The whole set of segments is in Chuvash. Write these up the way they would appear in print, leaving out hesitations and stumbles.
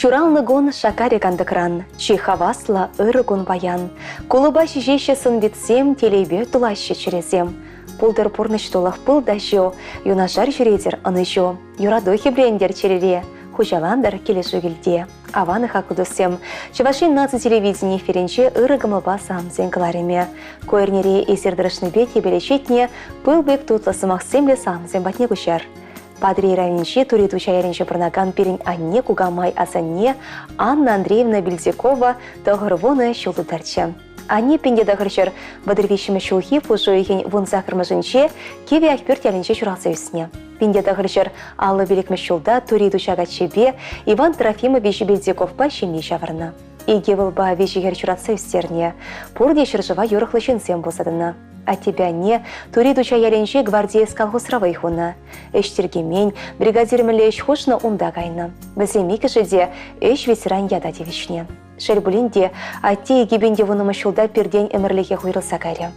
Ҫуралнӑ кун шакарӗ кантӑкран, чи хаваслӑ ырӑ кун паян. Кулӑпа ҫиҫеҫҫӗ сӑн-питсем, телейпе тулаҫҫӗ чӗресем. Пултӑр пурнӑҫ тулӑх пыл та ҫу, юнашар ҫӳретӗр ӑнӑҫу. Юрату хӗвлентӗр чӗрере, хуҫалантӑр килӗшӳ килте. Аван хаклӑ туссем, Чӑваш Ен наци телевидени эфирӗнче ырӑ кӑмӑлпа саламсен кӑларӑмӗ. Ку эрнере эсир тӑрӑшнипе тӗпеле ҫитнӗ пыл пек тутлӑ сӑмахсемлӗ саламсем патне куҫар. Патӑрьел районӗнчи Тури Туҫа ялӗнче пурӑнакан пирӗн анне, кукамай, асанне Анна Андреевна Бильдякова 90 ҫул тутарчӗ. Анне 1933 ҫулхи пуш уйӑхӗн 18-мӗшӗнче Кивӗ Ахпӳрт ялӗнче ҫуралса ӳснӗ. 1955 ҫулта Тури Туҫа каччипе Иван Трофимович Бильдяковпа ҫемье ҫавӑрнӑ. Икӗ ывӑлпа виҫӗ хӗр ҫуратса ӳстернӗ. Пурте ҫӗршыва юрӑхлӑ ҫынсем пулса тӑнӑ. Аттепе анне Тури Туҫа ялӗнчи гвардеец колхозра вӑй хунӑ. Ӗҫ тиркемен, бригадир мӗнле ӗҫ хушнӑ унта кайнӑ. Вӗсем иккӗшӗ те ӗҫ ветеран ята тивӗҫнӗ. Шел пулин те, атте 2010 ҫулта пиртен ӗмӗрлӗхех уйрӑлса кайрӗ.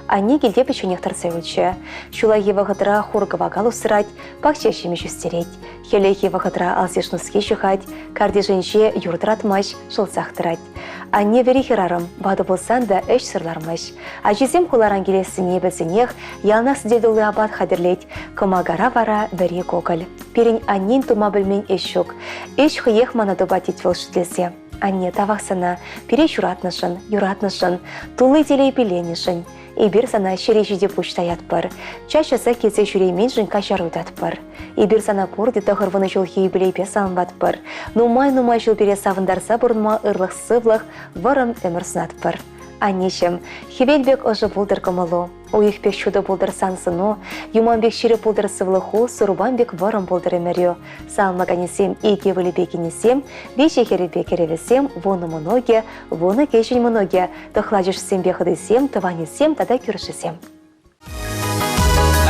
Анне килте пӗчченех тӑрса юлчӗ. Ҫуллахи вӑхӑтра хур-кӑвакал усрать, пахча ҫимӗҫ ӳстерет. Хӗллехи вӑхӑтра алсиш-нуски ҫыхать, картишӗнче юр тӑратмасть, шӑлсах тӑрать. Анне вӗри хӗрарӑм, ватӑ пулсан та ӗҫсӗр лармасть. Ачисем хуларан килессине пӗлсенех яланах сӗтел тулли апат хатӗрлет, кӑмакара вара вӗри кукӑль. Пирӗн аннен тума пӗлмен ӗҫ ҫук. Ӗҫ хӑех мана тупать тет вӑл шӳтлесе. Анне, тавах сана, пире ҫуратнӑшӑн, юратнӑшӑн, тулли телей пилленӗшӗн. Эпир сана ҫӗре ҫити пуҫ таятпӑр. Час-часах килсе ҫӳрейменшӗн каҫару ыйтатпӑр. Эпир сана пурте 90 ҫулхи юбилейпе саламлатпӑр. Нумай-нумай ҫул пире савӑнтарса пурӑнма ырлӑх-сывлӑх, вӑрӑм ӗмӗр сунатпӑр. Аннеҫӗм, хӗвел пек ӑшӑ пултӑр кӑмӑлу, уйӑх пек ҫутӑ пултӑр сан сӑну, юман пек ҫирӗп пултӑр сывлӑху, сурпан пек вӑрӑм пултӑр ӗмӗрӳ. Саламлаканӗсем икӗ ывӑлӗпе кинӗсем, виҫӗ хӗрӗпе кӗрӗвӗсем, вунӑ мӑнукӗ, вунӑ кӗҫӗн мӑнукӗ, тӑхлачӑшсемпе хӑтисем, тӑванӗсем тата кӳршисем.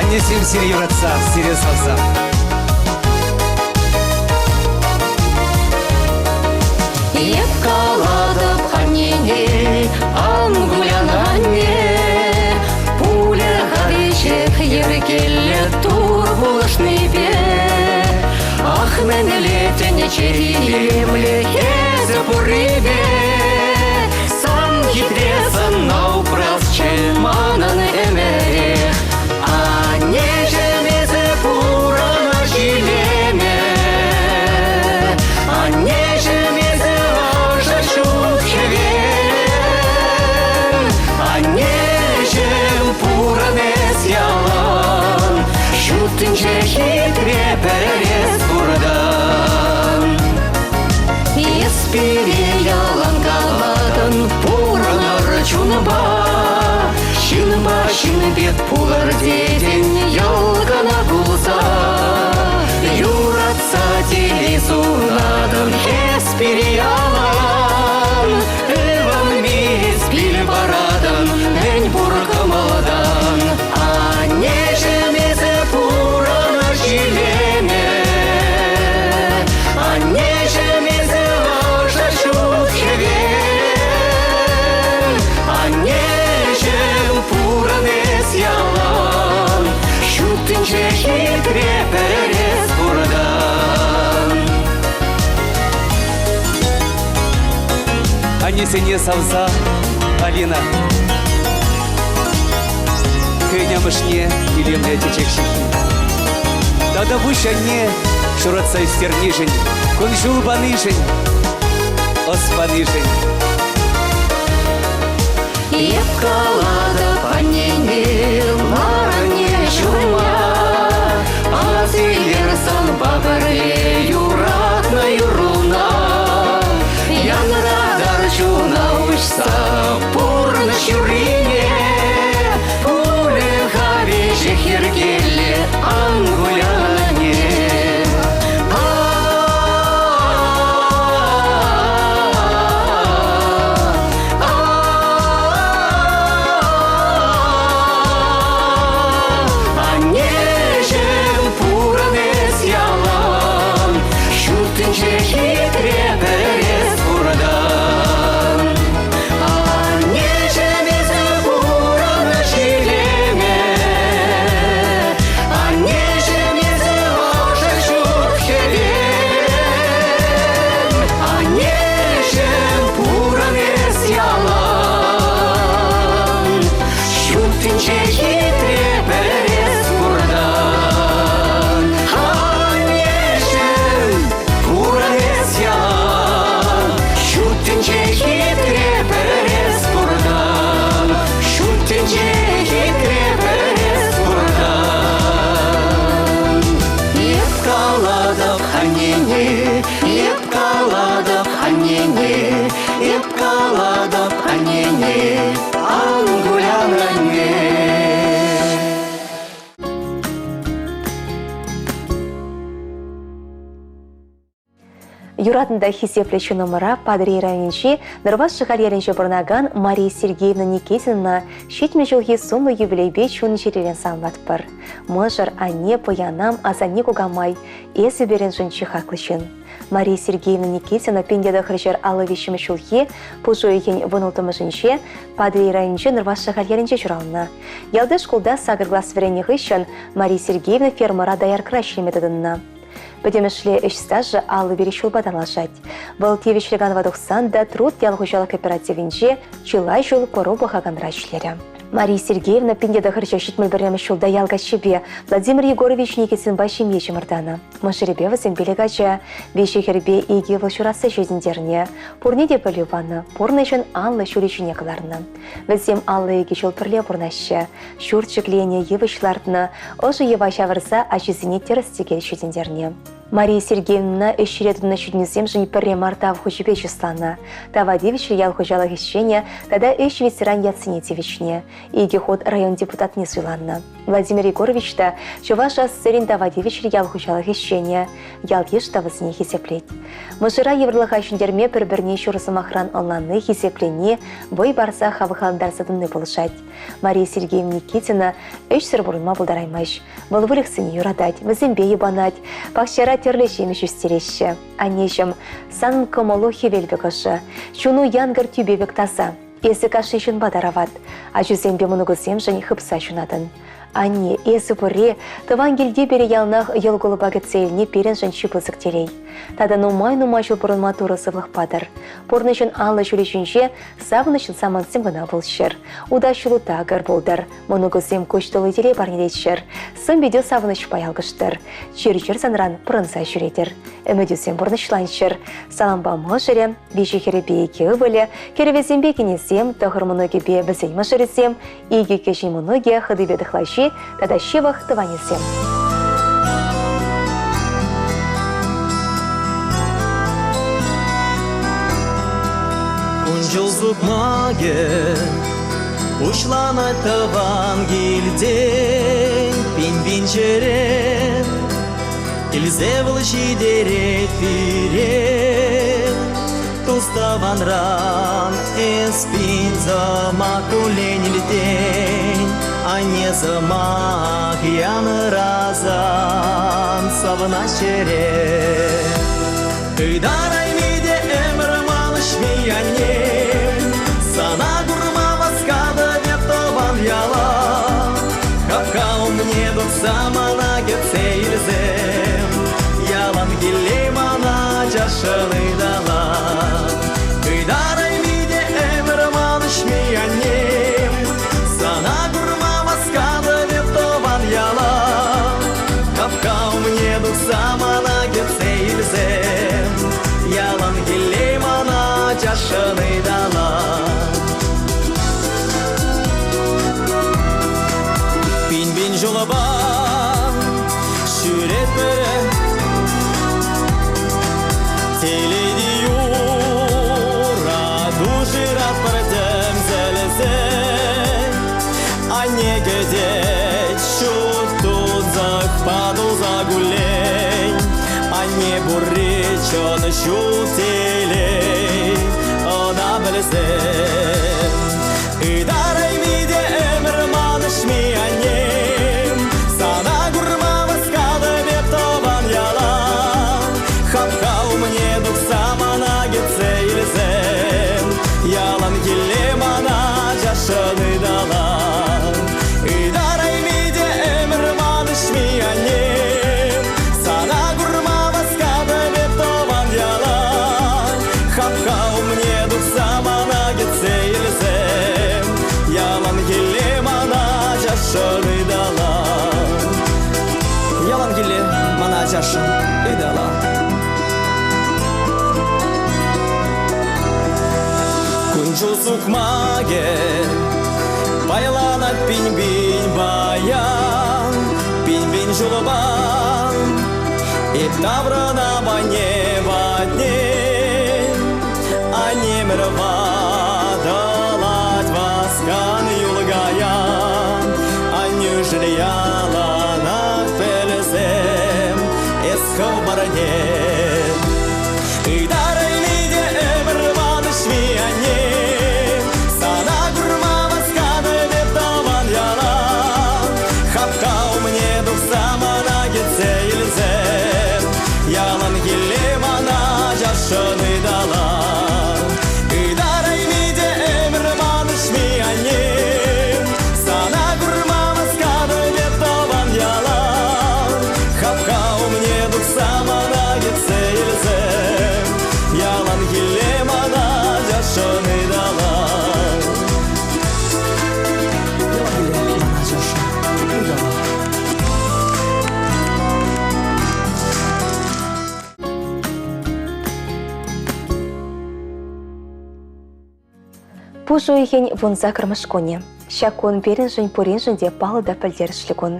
Аннесем сире юратса, сире савса. Эп калатӑп аннене, ан кулян анне, пулӗ-ха веҫех йӗркеллӗ Тур пулӑшнипе. Ах, мӗнле тӗнче илемлӗ эсӗ пуррипе, Сан хитре сӑнна упрасчӗ манӑн ӗмӗрех. Аннеҫӗм, эсӗ пурӑнӑҫ илемӗ. Аннеҫӗм, эсӗ ӑшӑ ҫут хӗвел. Аннеҫӗм, пурӑн эс ялан. Ҫут тӗнче хитре пӗр эс пуртан. Эс пире ялан калатӑн, пурӑнӑр чунпа. Ҫынпа ҫын пек пулӑр тетӗн, йӑлкӑна пулса. Юратса телей сунатӑн, эс пире ялан. Ывӑнми эс пил паратӑн, мӗн пур кӑмӑлтан. Аннеҫӗм, эсӗ пурӑнӑҫ илемӗ. Аннеҫӗм, эсӗ ӑшӑ ҫут хӗвел. Аннеҫӗм, пурӑн эс ялан. Ҫут тӗнче хитре пӗр эс пуртан. Аннесене савса, Алина. Хӑйӗн амӑшне илемлӗ чечек ҫыххи. Тата пуҫ анне шуратса ӳстернишӗн, кун-ҫул панишӗн, ӑс панишӗн. Эп калатӑп аннене, лар анне ҫумма, Асилер санпа пӗрле юратнӑ юрруна. Янратар чуна уҫса пурнӑҫ юррине, Пулӗ-ха веҫех йӗркеллӗ, ан кулян анне. Юратнӑ та хисеплӗ чунӑмӑра Патӑрьел районӗнчи Нӑрваш Шӑхаль ялӗнче пурӑнакан Мария Сергеевна Никитина 70 ҫулхи сумлӑ юбилейпе чун-чӗререн саламлатпӑр. Мӑшӑр, анне, пӑянам, асанне, кукамай, эсӗ пирӗншӗн чи хаклӑ ҫын. Мария Сергеевна Никитина 1953 ҫулхи пуш уйӑхӗн 16-мӗшӗнче Патӑрьел районӗнчи Нӑрваш Шӑхаль ялӗнче ҫуралнӑ. Ялти шкулта сакӑр класс вӗреннӗ хыҫҫӑн Мария Сергеевна фермӑра дояркӑра ӗҫлеме тытӑннӑ. Пӗтӗмӗшле ӗҫ стажӗ 51 ҫулпа танлашать. Вӑл тивӗҫлӗ канӑва тухсан та Труд ял хуҫалӑх кооперативӗнче чылай ҫул пӑру пӑхаканра ӗҫлерӗ. Мария Сергеевна 1971 ҫулта ял каччипе Владимир Егорович Никитинпа ҫемье чӑмӑртанӑ. Мӑшӑрӗпе вӗсем пилӗк ача, виҫӗ хӗрпе икӗ ывӑл ҫуратса ҫитӗнтернӗ. Пурне те пӗлӳ панӑ, пурнӑҫӑн анлӑ ҫулӗ ҫине кӑларнӑ. Вӗсем 52 ҫул пӗрле пурӑнаҫҫӗ. Ҫурт ҫӗкленӗ, йывӑҫ лартнӑ, ӑшӑ йӑва ҫавӑрса ачисене тӗрӗс-тӗкел ҫитӗнтернӗ. Мария Сергеевнӑна ӗҫре тунӑ ҫитӗнӳсемшӗн пӗрре мар тав хучӗпе чысланӑ. Тава тивӗҫлӗ ял хуҫалӑх ӗҫченӗ тата ӗҫ ветеран ятсене тивӗҫнӗ. Икӗ хут район депутатне суйланнӑ. Владимир Егорович та Чӑваш АССРӗн тава тивӗҫлӗ ял хуҫалӑх ӗҫченӗ, ял-йыш та вӗсене хисеплет. Мӑшӑра йывӑрлӑха ҫӗнтерме пӗр-пӗрне ҫур сӑмахран ӑнланни, хисеплени, вӑй парса хавхалантарса тӑни пулӑшать. Мария Сергеевна Никитина ӗҫсӗр пурӑнма пултараймасть. Вӑл выльӑхсене юратать, вӗсемпе йӑпанать, пахчара тӗрлӗ ҫимӗҫ ӳстереҫҫӗ. Аннеҫӗм, санӑн кӑмӑлу хӗвел пек ӑшӑ, чуну янкӑр тӳпе пек таса. Эсӗ кашни ҫынпа тарават, ачусемпе мӑнукусемшӗн хыпса ҫунатӑн. Анне, эсӗ пурри, тӑван килте пире яланах йӑл кулӑпа кӗтсе илни пирӗншӗн чи пысӑк телей. Тата нумай-нумай ҫул пурӑнма Турӑ сывлӑх патӑр. Пурнӑҫӑн анлӑ ҫулӗ ҫинче савӑнӑҫлӑ самантсем кӑна пулччӑр. Утас ҫулу такӑр пултӑр, мӑнукусем куҫ тулли телей парнелеччӗр, сӑн-питӳ савӑнӑҫпа ялкӑштӑр, чир-чӗр санран пӑрӑнса ҫӳретӗр, ӗмӗтӳсем пурнӑҫланччӑр. Салампа мӑшӑрӗ, виҫӗ хӗрӗпе икӗ ывӑлӗ, кӗрӗвӗсемпе кинӗсем, тӑхӑр мӑнукӗпе вӗсен мӑшӑрӗсем, икӗ кӗҫӗн мӑнукӗ, хӑтипе тӑхлачи тата ҫывӑх тӑванӗсем. Кун-ҫул сукмакӗ пуҫланать тӑван килтен, пин-пин чӗре Килсе вӑл ҫитерет пире Тус-тӑванран эс пин сӑмах куллен илтен, Анне сӑмах янӑрасан савӑнать чӗре. Ытарайми те ӗмӗр манӑҫми аннем, Сана курма васкатӑп эп тӑван яла. Хапха умне тухса мана кӗтсе илсем, Ялан киле мана чашӑн ытала. Ытарайми те ӗмӗр манӑҫми аннем, Сана курма васкатӑп эп тӑван яла. Хапха умне тухса мана кӗтсе илсем, Ялан киле мана чашӑн ытала. Пин-пин ҫулпа ҫӳретпӗр Телейти юрату шыратпӑр тӗмсӗлсе. Анне кӗтет ҫут тунсӑхпа тулса куллен. Анне пурри чӑн ҫут телей, ӑна пӗлсен. Ытарайми те ӗмӗр манӑҫми аннем, Сана курма васкатӑп эп тӑван яла. Хапха умне тухса мана кӗтсе илсем, Ялан киле мана чашӑн ытала. Ытарайми те ӗмӗр манӑҫми аннем, Сана курма васкатӑп эп тӑван яла. Хапха умне тухса мана кӗтсе илсем, Ялан киле мана чашӑн ытала. Ялан киле мана чашӑн ытала. Кун-ҫул сукмакӗ пайланать пин-пин паян, пин-пин ҫулпа. Эп таврӑнап анне патне, аннемӗр ватӑлать васкан юлкаян. Аннӳшӗн яланах пӗлсем, эс хӑв парне. Пуш уйӑхӗн вунсаккӑрмӗш кунӗ. Ҫак кун пирӗншӗн пуриншӗн те паллӑ та пӗлтерӗшлӗ кун.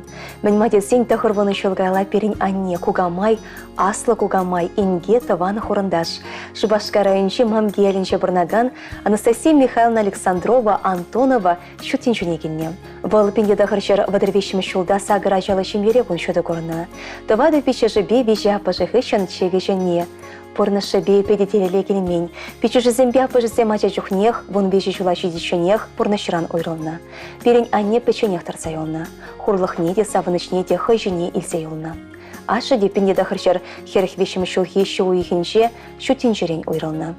Мӗн-ма тесен тӑхӑрвунӑ ҫул каялла пирӗн анне, кукамай, аслӑ кукамай, инке, тӑван хурӑнташ. Шупашкар районӗнчи Мамки ялӗнче пурӑнакан Анастасия Михайловна Александрова Антонова ҫут тӗнчене килнӗ. Вӑл 1933 ҫулта сакӑр ачаллӑ ҫемьере кун ҫути курнӑ. Тӑватӑ пиччӗшӗпе виҫӗ аппӑшӗ хыҫҫӑн чӗкеҫӗнни. Пурнӑҫ шӑпи питӗ телейле килмен. Пиччӗшӗсемпе аппӑшӗсем ача чухнех, 15 ҫула ҫитичченех пурнӑҫран уйрӑлнӑ. Пирӗн анне пӗчченех тӑрса юлнӑ. Хурлӑхне те, савӑнӑҫне те хӑй ҫине илсе юлнӑ. Ашшӗ те 1943 ҫулхи ҫу уйӑхӗнче ҫут тӗнчерен уйрӑлнӑ.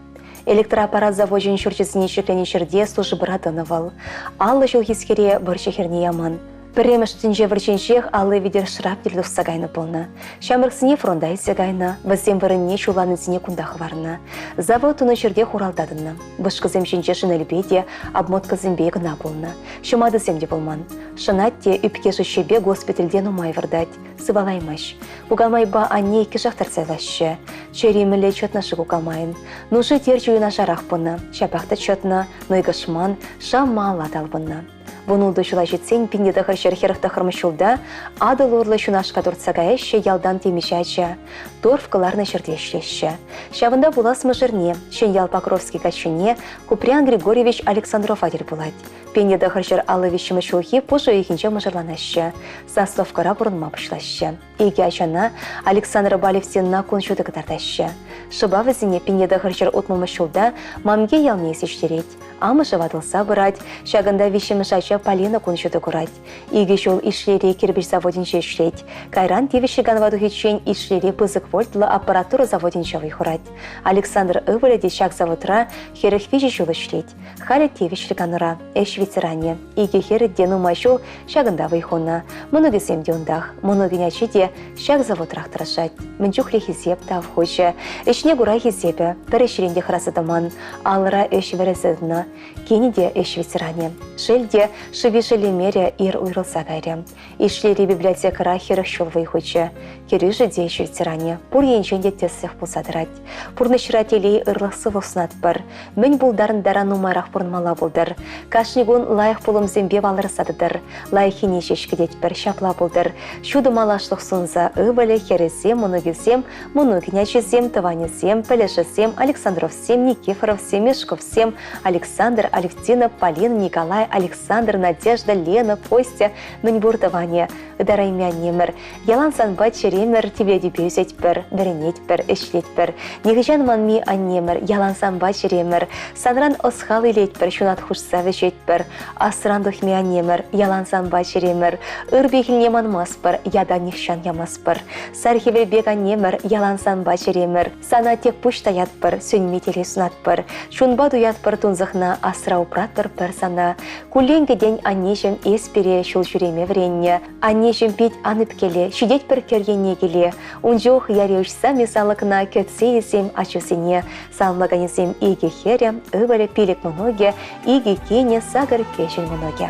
Электроаппарат завочӗн ҫурчӗсене ҫӗкленӗ ҫӗрте службӑра тӑнӑ вӑл. 50 ҫулхискере вӑрҫӑ хӗрне яман. Пӗрремӗш тӗнче вӑрҫинчех алли витӗр шрапнель тухса кайнӑ пулнӑ. Ҫамрӑксене фронта илсе кайнӑ, вӗсем вырӑнне ҫулланисене кунта хӑварнӑ. Завод тунӑ ҫӗрте хуралта тӑнӑ. Вышкӑсем ҫинче шинельпе те, обмоткӑсемпе кӑна пулнӑ. Ҫӑматӑсем те пулман. Шӑнать те ӳпке шыҫҫипе госпитальте нумай выртать, сывалаймасть. Кукамайпа анне иккӗшех тӑрса юлаҫҫӗ. Чӗри мӗнле чӑтнӑ-ши кукамайӑн? Нуши-терчӗ юнашарах пынӑ, ҫапах та чӑтнӑ, нӑйкӑшман, шав малалла талпӑннӑ. Вунултӑ ҫула ҫитсен 1949 ҫулта Атӑл урлӑ ҫунашка туртса каяҫҫӗ ялтан темиҫе ача. Торф кӑларнӑ ҫӗрте ӗҫлеҫҫӗ. Ҫавӑнта пулас мӑшӑрне, Ҫӗньял Покровски каччине Куприян Григорьевич Александрова тӗл пулать. 1953 ҫулхи пуш уйӑхӗнче мӑшӑрланаҫҫӗ, Сосновкӑра пурӑнма пуҫлаҫҫӗ. Икӗ ачана Александрпа Алевтинӑна кун ҫути кӑтартаҫҫӗ. Шӑпа вӗсене 1960 ҫулта Мамки ялне илсе ҫитерет. Амӑшӗ ватӑлса пырать, ҫакӑнта виҫҫӗмӗш ача Полина кун ҫути курать. Икӗ ҫул Ишлейре кирпӗч заводӗнче ӗҫлет. Кайран тивӗҫлӗ канӑва тухиччен Ишлейре пысӑк вольтлӑ аппаратура заводӗнче вӑй хурать. Александр ывӑлӗ те ҫак заводра 43 ҫул ӗҫлет. Халӗ тивӗҫлӗ канура, ӗҫ ветеранӗ. Икӗ хӗрӗ те нумай ҫул ҫакӑнта вӑй хунӑ. Мӑнукӗсем те унтах. Мӑнукӗн ачи те ҫак заводрах тӑрӑшать. Мӗн чухлӗ хисеп, тав хучӗ. Ӗҫне кура хисепӗ. Пӗр ӗҫрен те хӑраса тӑман. Алӑра ӗҫ вӗресе тӑнӑ. Кинӗ те ӗҫ ветеранӗ. Шел те, шӑпи шеллемерӗ, ир уйрӑлса кайрӗ. Ишлейри библиотекӑра 40 ҫул вӑй хучӗ. Кӗрӳшӗ те ӗҫ ветеранӗ, пур енчен те тӗслӗх пулса тӑрать. Пурнӑҫра телей, ырлӑх-сывлӑх сунатпӑр. Мӗн пултарнӑ таран нумайрах пурӑнмалла пултӑр. Кашни кун лайӑх пулӑмсемпе палӑрса тӑтӑр. Лайӑххине ҫеҫ кӗтетпӗр, ҫапла пултӑр. Ҫутӑ малашлӑх сунса ывӑлӗ, хӗрӗсем, мӑнукӗсем, мӑнукӗн ачисем, тӑванӗсем, пӗлӗшӗсем, Александровсем, Никифоровсем, Мешковсем, Александр, Алевтина, Полина, Николай, Александр, Надежда, Лена, Костя, мӗнпур тӑванӗ, ытарайми аннемӗр. Ялан санпа чӗремӗр тивлетӳпе ӳсетпӗр, вӗренетпӗр, ӗҫлетпӗр. Нихӑҫан манми аннемӗр, ялан санпа чӗремӗр. Санран ӑс-хал илетпӗр, ҫунат хушса вӗҫетпӗр. Асран тухми аннемӗр, ялан санпа чӗремӗр. Ыр пехилне манмастпӑр, ята нихҫан ямастпӑр. Сар хӗвел пек аннемӗр, ялан санпа чӗремӗр. Сана тек пуҫ таятпӑр, сӳнми телей сунатпӑр. Чунпа туятпӑр тунсӑхна, асра упратпӑр пӗр сана. Куллен кӗтен аннеҫӗм, эс пире ҫул ҫӳреме вӗреннӗ. Аннеҫӗм пит ан ӳпкеле, ҫитетпӗр кӗр енне киле. Ун чух яри уҫса месалӑкна кӗтсе илсем ачусене. Саламлаканӗсем икӗ хӗрӗ, ывӑлӗ, пилӗк мӑнукӗ, икӗ кинӗ, сакӑр кӗҫӗн мӑнукӗ.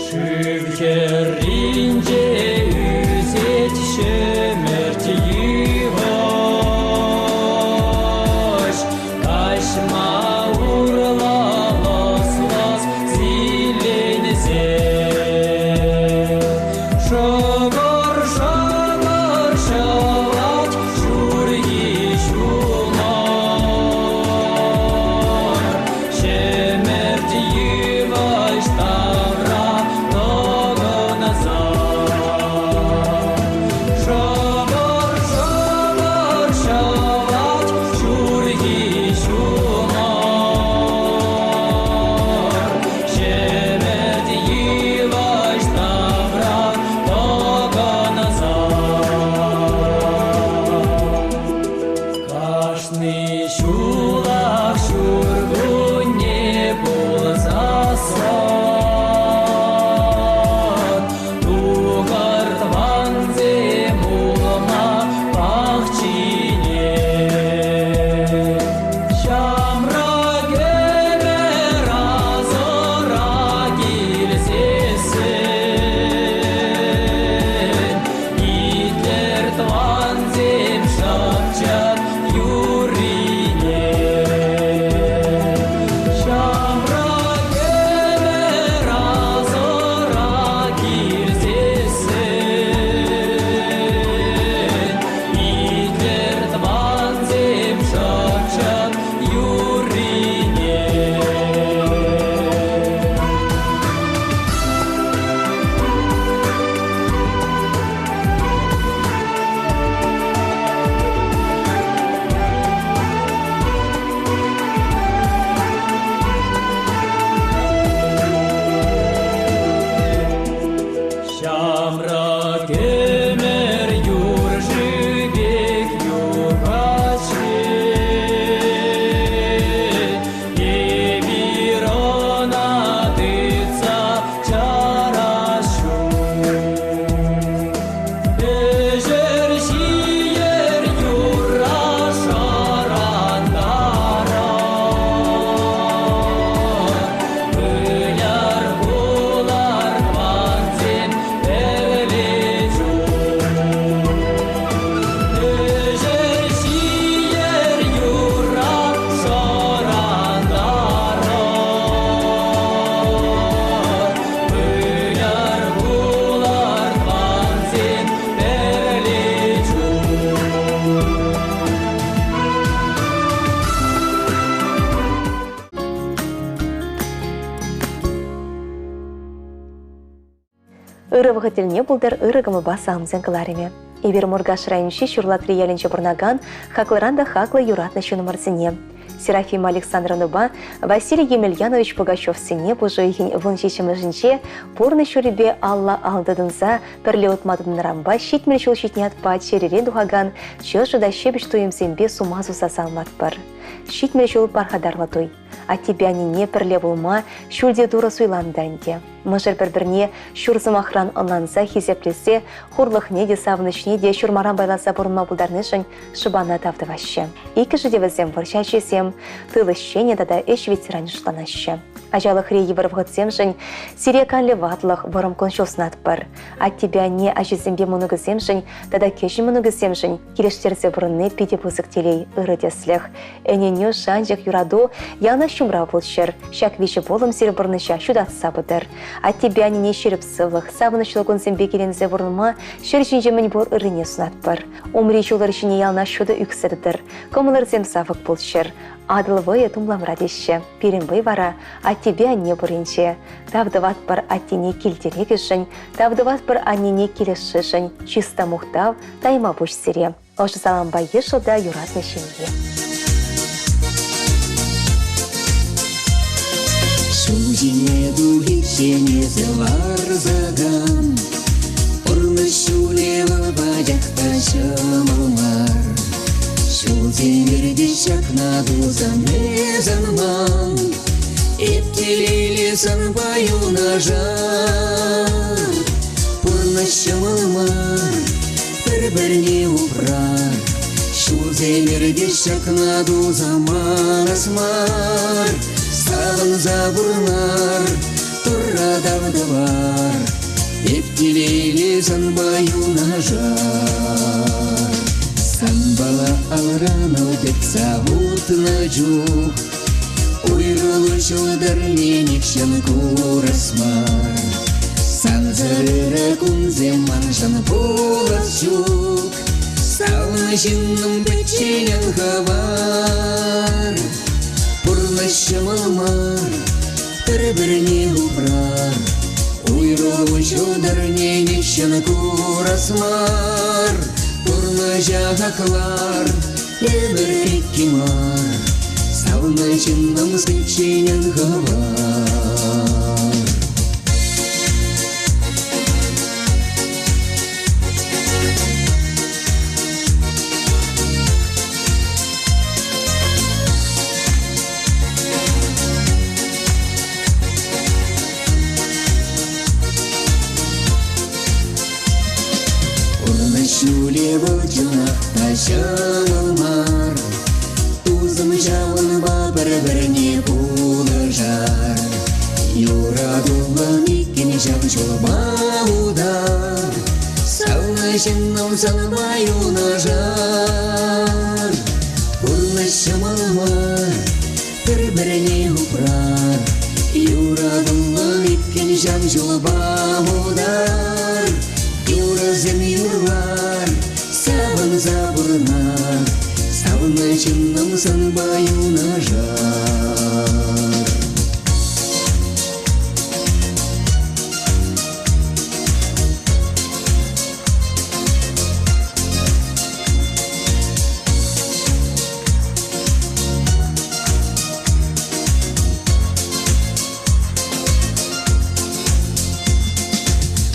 Шыв хӗрринче ӳсет ҫӗмӗрт йывӑҫ. Ырӑ вӑхӑт тӗлне пултӑр ырӑ кӑмӑлпа саламсен кӑларӑмӗ. Эпир Муркаш районӗнчи Ҫурлатри ялӗнче пурӑнакан хаклӑран та хаклӑ юратнӑ ҫыннӑмӑрсене Серафима Александровнӑпа Василий Емельянович Пугачевсене пуш уйӑхӗн 17-мӗшӗнче пурнӑҫ ҫулӗпе алла ал тытӑнса пӗрле утма тытӑннӑранпа 70 ҫул ҫитнӗ ятпа чӗререн тухакан чӑшӑ та ҫепӗҫ туйӑмсемпе сума суса саламлатпӑр. 70 ҫул пархатарлӑ туй. Аттепе аннене пӗрле пулма ҫӳлте Турӑ суйланӑ та ӗнтӗ. Мӑшӑр пӗр-пӗрне ҫур сӑмахран ӑнланса хисеплесе, хурлӑхне те, савӑнӑҫне те ҫурмаран пайласа пурӑнма пултарнишӗн шӑпана тав тӑваҫҫӗ. Иккӗшӗ те вӗсем вӑрҫӑ ачисем, тыл ӗҫченӗ тата ӗҫ ветеранӗ шутланаҫҫӗ. Ачалӑхри йывӑр вӑхӑтсемшӗн сире канлӗ ватлӑх, вӑрӑм кун-ҫул сунатпӑр. Аттепе анне ачисемпе мӑнукӗсемшӗн тата кӗҫӗн мӑнукӗсемшӗн килӗштерсе пурӑнни питӗ пысӑк телей, ырӑ тӗслӗх. Ӗненӳ, шанчӑк, юрату яланах ҫумра пулччӑр. Ҫак виҫӗ пулӑм сирӗн пурнӑҫа ҫутатса пытӑр. Аттепе аннене ҫирӗп сывлӑх, савӑнӑҫлӑ кунсемпе киленсе пурӑнма ҫӗр ҫинче мӗн пур ыррине сунатпӑр. Умри ҫулӑр ҫине яланах ҫутӑ ӳксе тӑтӑр. Кӑмӑлӑрсем савӑк пулччӑр. Атӑл вӑйӗ тумламра теҫҫӗ. Пирӗн вӑй вара аттепе анне пуринче. Тав тӑватпӑр аттене килтерекӗшӗн, тав тӑватпӑр аннене килӗшшӗшӗн. Чыс та мухтав, тайма пуҫ сире. Ӑшӑ салампа йышлӑ та юратнӑ ҫемье. Ҫул ҫине тухиччен эсӗ ларсакан Пурнӑҫ ҫулӗ вӑл пачах та ҫӑмӑл мар. Ҫулсем иртӗҫ ҫакна тусан эс ӑнман. Эп телейлӗ санпа юнашар. Пурнӑҫ ҫӑмӑл мар, пӗр-пӗрне упрар. Ҫулсем иртӗҫ ҫакна туса манас мар. Савӑнса пурӑнар, Турра тав тӑвар. Эп телейлӗ санпа юнашар. Санпала алран ал тытса утнӑ чух Уйрӑлу ҫӑлтӑрне нихҫан курас мар. Сансӑр ырӑ кунсем маншӑн пулас ҫук. Савнӑ ҫыннӑм пӗччен ан хӑвар. Пурнӑҫ ҫӑмӑл мар, пӗр-пӗрне упрар. Уйрӑлу ҫӑлтӑрне нихҫан курас мар. Пурнӑҫа хаклар, Эпир икки мар, савнӑ ҫыннӑм пӗччен ан хӑвар. Пурнӑҫ ҫулӗ вӑл чӑнах та ҫӑмӑл мар. Тусӑм ҫавӑнпа пӗр-пӗрне пулӑшар. Юратуллӑн иккӗн ҫав ҫулпа утар. Савнӑ ҫыннӑм санпа юнашар. Пурнӑҫ ҫӑмӑл мар, пӗр-пӗрне упрар. Юратуллӑн иккӗн ҫав ҫулпа утар. Юрӑсем юрлар, савӑнса пурӑнар. Савнӑ ҫыннӑм санпа юнашар.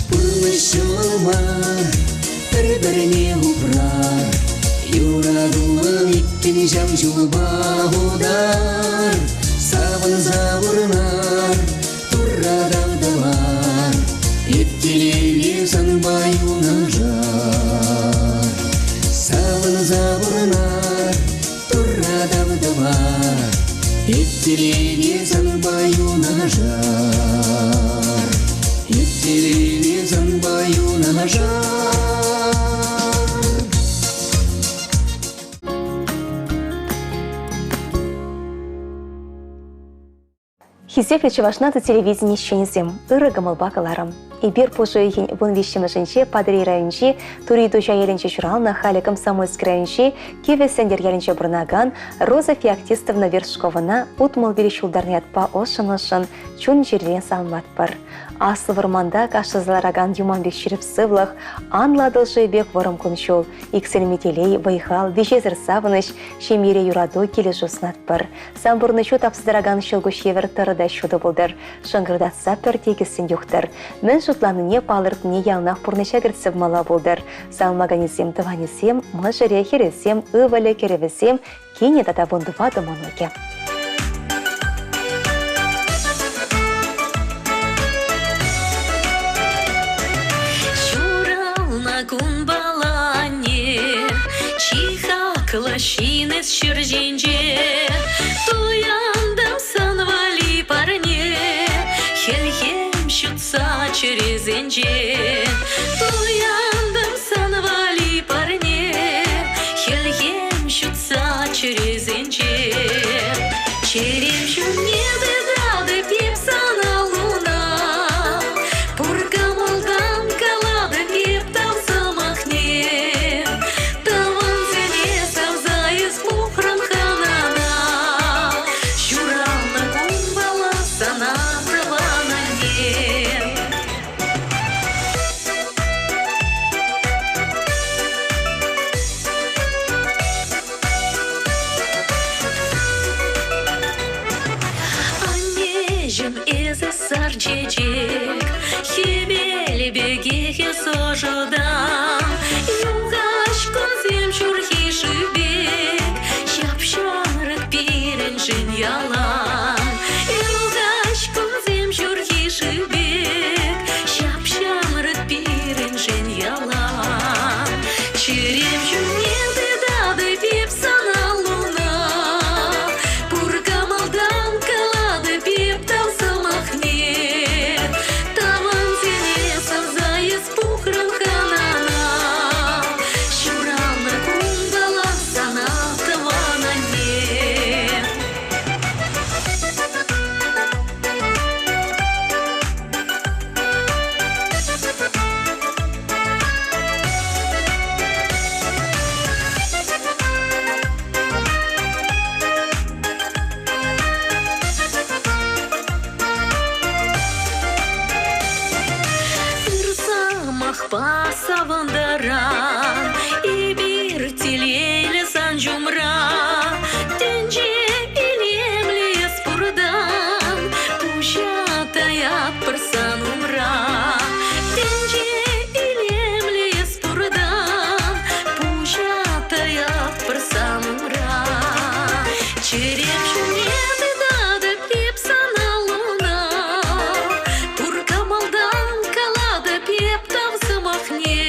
Пурнӑҫ ҫӑмӑл мар, пӗр-пӗрне упрар. Юратуллӑн иккӗн ҫав ҫулпа утар. Савӑнса пурӑнар, Турра тав тӑвар. Эп телейлӗ санпа юнашар. Савӑнса пурӑнар, Турра тав тӑвар. Эп телейлӗ санпа юнашар. Эп телейлӗ санпа юнашар. Хисеплӗ Чӑваш наци телевидени ӗҫченӗсем, ырӑ кӑмӑлпа кӑларӑм. Эпир пуш уйӑхӗн 13-мӗшӗнче Патӑрьел районӗнчи Тури Туҫа ялӗнче ҫуралнӑ, халӗ Комсомольски районӗнчи Кивӗ Сӗнтӗр ялӗнче пурӑнакан Роза Феоктистовна Вершковӑна 65 ҫултарнӑ ятпа ӑшшӑн-ӑшшӑн чун-чӗререн саламлатпӑр. Аслӑ вӑрманта кашласа ларакан юман пек ҫирӗп сывлӑх, анлӑ Атӑл шывӗ пек вӑрӑм кун-ҫул, иксӗлми телей, вӑй-хал, виҫесӗр савӑнӑҫ, ҫемьере юрату, килӗшӳ сунатпӑр. Сан пурнӑҫу тапса тӑракан ҫӑлкуҫ евӗр тӑрӑ та ҫутӑ пултӑр, шӑнкӑртатса пӗр тикӗссӗн юхтӑр. Мӗн шутланине палӑртнине яланах пурнӑҫа кӗртсе пымалла пултӑр. Салмаканӗсем, тӑванӗсем, мӑшӑрӗ, хӗрӗсем, ывӑлӗ, кӗрӗвӗсем, кинӗ тата вунтӑватӑ мӑнукӗ. Ҫуралнӑ кунпаланне чи хаклӑ ҫын эс ҫӗр ҫинче. Туянтӑм сан валли парне, хӗлхем ҫутса чӗресенче. Туянтӑм сан валли парне, хӗлхем ҫутса чӗресенче. Чӗрем ҫумне тытатӑп эп сана луна, пур кӑмӑлтан калатӑп эп тав сӑмахне. Тӑвансене савса эс пухрӑн хӑнана, ҫуралнӑ кунпала сана тӑван анне. Аннеҫӗм, эсӗ сар чечек, хӗвел пекех эс ӑшӑтан. Юхаҫ кунсем ҫурхи шыв пек, ҫап-ҫамрӑк пирӗншӗн ялан. Юхаҫ кунсем ҫурхи шыв пек, ҫап-ҫамрӑк пирӗншӗн ялан. Чӗрем ҫумне тытатӑп эп сана луна, пур кӑмӑлтан калатӑп эп тав сӑмахне. Тӑвансене савса эс пухрӑн хӑнана, ҫуралнӑ кунпала сана тӑван анне. Ыр сӑмахпа савӑнтаран эпир телейлӗ сан ҫумра. Тӗнче илемлӗ эс пуртан, пуҫа таятпӑр сан умра. Тӗнче илемлӗ эс пуртан, пуҫа таятпӑр сан умра. Чӗрем ҫумне тытатӑп эп сана луна, пур кӑмӑлтан калатӑп эп тав сӑмахне.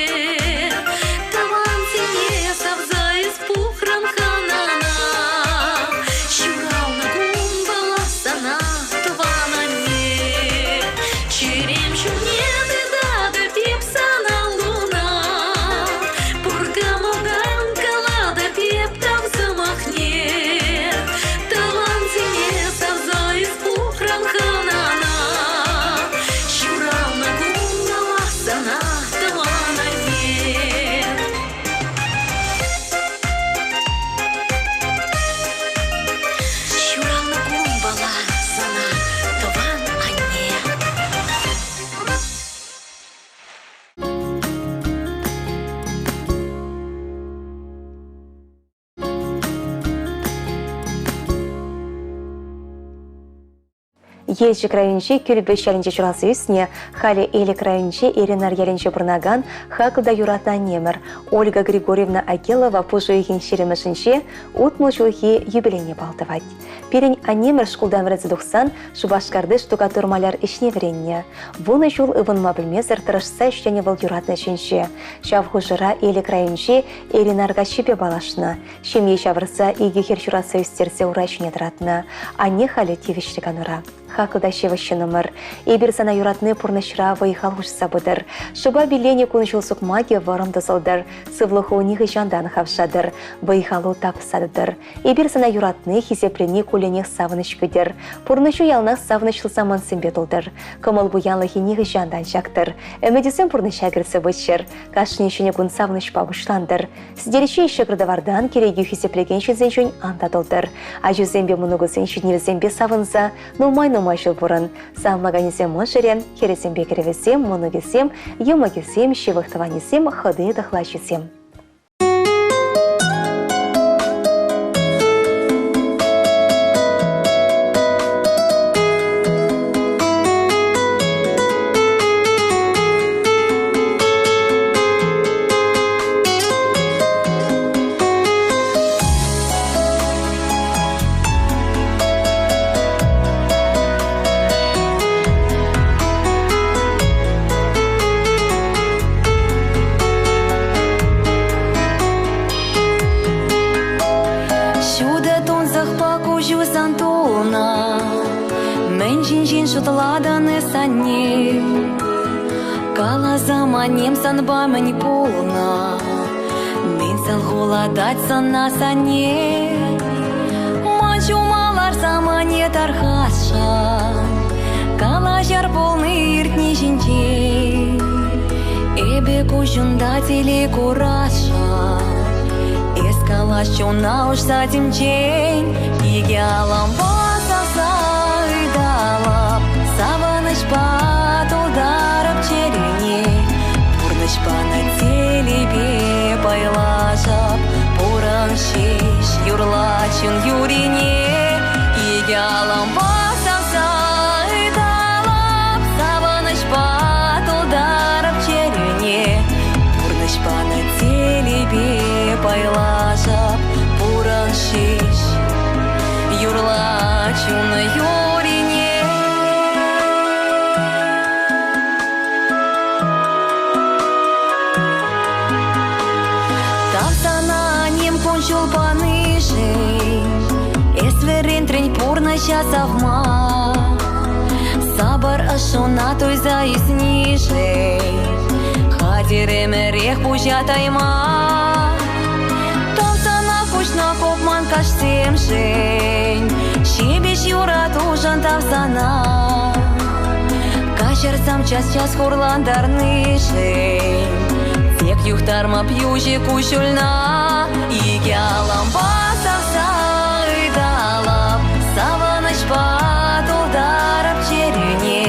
Тӑвансене савса эс пухрӑн хӑнана, ҫуралнӑ кунпала сана тӑван анне. Чӗрем ҫумне тытатӑп эп сана луна, пур кӑмӑлтан калатӑп эп тав сӑмахне. Тӑвансене савса эс пухрӑн хӑнана, ҫуралнӑ кунпала сана тӑван анне. Ҫуралнӑ кунпала сана тӑван анне. Елчӗк районӗнчи Кӳлпӗҫ ялӗнче ҫуралса ӳснӗ, халӗ Элӗк районӗнчи Эренар ялӗнче пурӑнакан хаклӑ та юратнӑ аннемӗр Ольга Григорьевна Акелова пуш уйӑхӗн ҫирӗмӗшӗнче 60 ҫулхи юбилейне паллӑ тӑвать. Пирӗн аннемӗр шкултан вӗренсе тухсан Шупашкарти штукатур-маляр ӗҫне вӗреннӗ. Вунӑ ҫул ывӑнма пӗлмесӗр тӑрӑшса ӗҫленӗ вӑл юратнӑ ӗҫӗнче. Ҫав хушӑра Элӗк районӗнчи Эренар каччипе паллашнӑ. Ҫемье ҫавӑрса икӗ хӗр ҫуратса ӳстерсе ура ҫине тӑратнӑ. Анне халӗ тивӗҫлӗ канура. Хаклӑ та ҫывӑх ҫыннӑмӑр. Эпир сана юратни пурнӑҫра вӑй-хал хушса пытӑр. Шӑпа пилленӗ кун-ҫул сукмакӗ вӑрӑм тӑсӑлтӑр. Сывлӑху нихӑҫантан хавшатӑр, вӑй-халу тапса тӑтӑр. Эпир сана юратни, хисеплени кулленех савӑнӑҫ кӳтӗр. Пурнӑҫу яланах савӑнӑҫлӑ самантсемпе тултӑр. Кӑмӑл пуянлӑхӗ нихӑҫантан чактӑр. Ӗмӗтӳсем пурнӑҫа кӗрсе пыччӑр. Кашни ҫӗнӗ кун савӑнӑҫпа пуҫлантӑр. Сӗтел ҫӑкӑр-тӑвартан кӗрекӳ хисеплекен ҫынсенчен ан татӑлтӑр. Ачусемпе мӑнукусен ҫитӗнӗвӗсемпе савӑнса нумай-нумай ҫул пурӑн. Савӑнаканӗсем мӑшӑрӗ, хӗрӗсемпе кӗрӗвӗсем, мӑнукӗсем, йӑмӑкӗсем, ҫывӑх тӑванӗсем, хӑти тӑхлачисем. Ҫутӑ тунсӑхпа куҫу сан тулнӑ, Мӗн ҫинчен шутлатӑн эс, анне? Каласам, аннем, санпа мӗн пулнӑ? Мӗн салхулатать сана, санне? Ман ҫума ларсам, анне, тархасшӑн, Калаҫар пулни иртни ҫинчен. Эпӗ куҫунта телей курасшӑн, Эс калаҫ чуна уҫса темчен, Икӗ алампа саса ыйталап, Савӑнӑҫпа тултарӑп чӗрене. Пурнӑҫ панӑ телейпе пайлашӑп, Пурӑн ҫеҫ, юрла чун юрине. Икӗ алампа савса ыталап, Савӑнӑҫпа тултарӑп чӗрене. Пурнӑҫ панӑ телейпе пайлашӑп, Пурӑн ҫеҫ, юрла чун юрине. Тав сана ним кун-ҫул панишӗн, Эс вӗрентрӗн пурнӑҫа савма. Сапӑр ӑшшуна туйса ӳснишӗн, Хатӗр ӗмӗрех пуҫа тайма. Тав сана куҫна хупман каҫсемшӗн, Ҫепӗҫ юратушӑн тав сана. Каҫарсам час-час хурлантарнишӗн, Тек юхтармап юҫӗ куҫҫульна. Икӗ алампа савса ыталап, Савӑнӑҫпа тултарап чӗрӳне.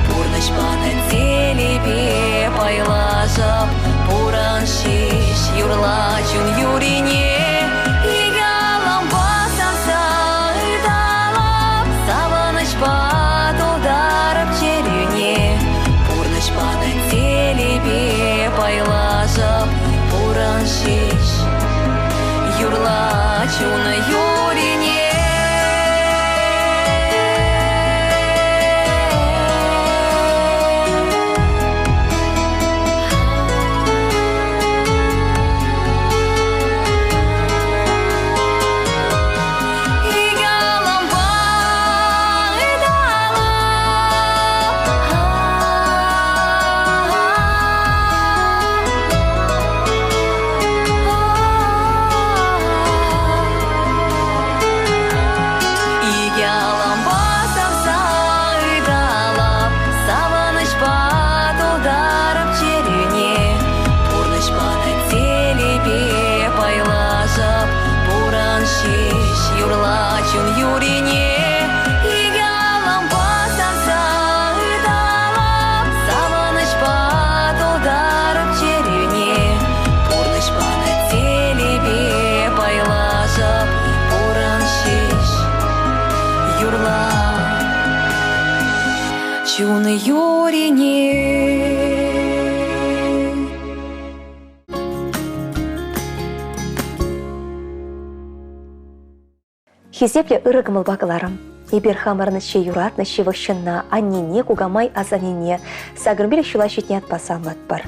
Пурнӑҫ панӑ телейпе пайлашӑп, Пурӑн ҫеҫ, юрла чун юрине. Икӗ алампа савса ыталап, Савӑнӑҫпа тултарӑп чӗрӳне. Пурнӑҫ панӑ телейпе пайлашӑп, Пурӑн ҫеҫ, юрла чун юрине. Яланпа савса ыталап, савӑнӑҫпа тултарӑп чӗрӳне. Пурнӑҫ панӑ телейпе пайлашӑп, пурӑн ҫеҫ, юрла чун юрине. Яланпа савса ыталап, савӑнӑҫпа тултарӑп чӗрӳне. Пурнӑҫ панӑ телейпе пайлашӑп, пурӑн ҫеҫ, юрла чун юрине. Хисеплӗ ырӑ кӑмӑлпа кӑларӑм. Эпир хамӑрӑн чи юратнӑ ҫывӑх ҫынна, аннене, кукамай асаннене, сакӑрпилӗк ҫула ҫитнӗ ятпа саламлатпӑр.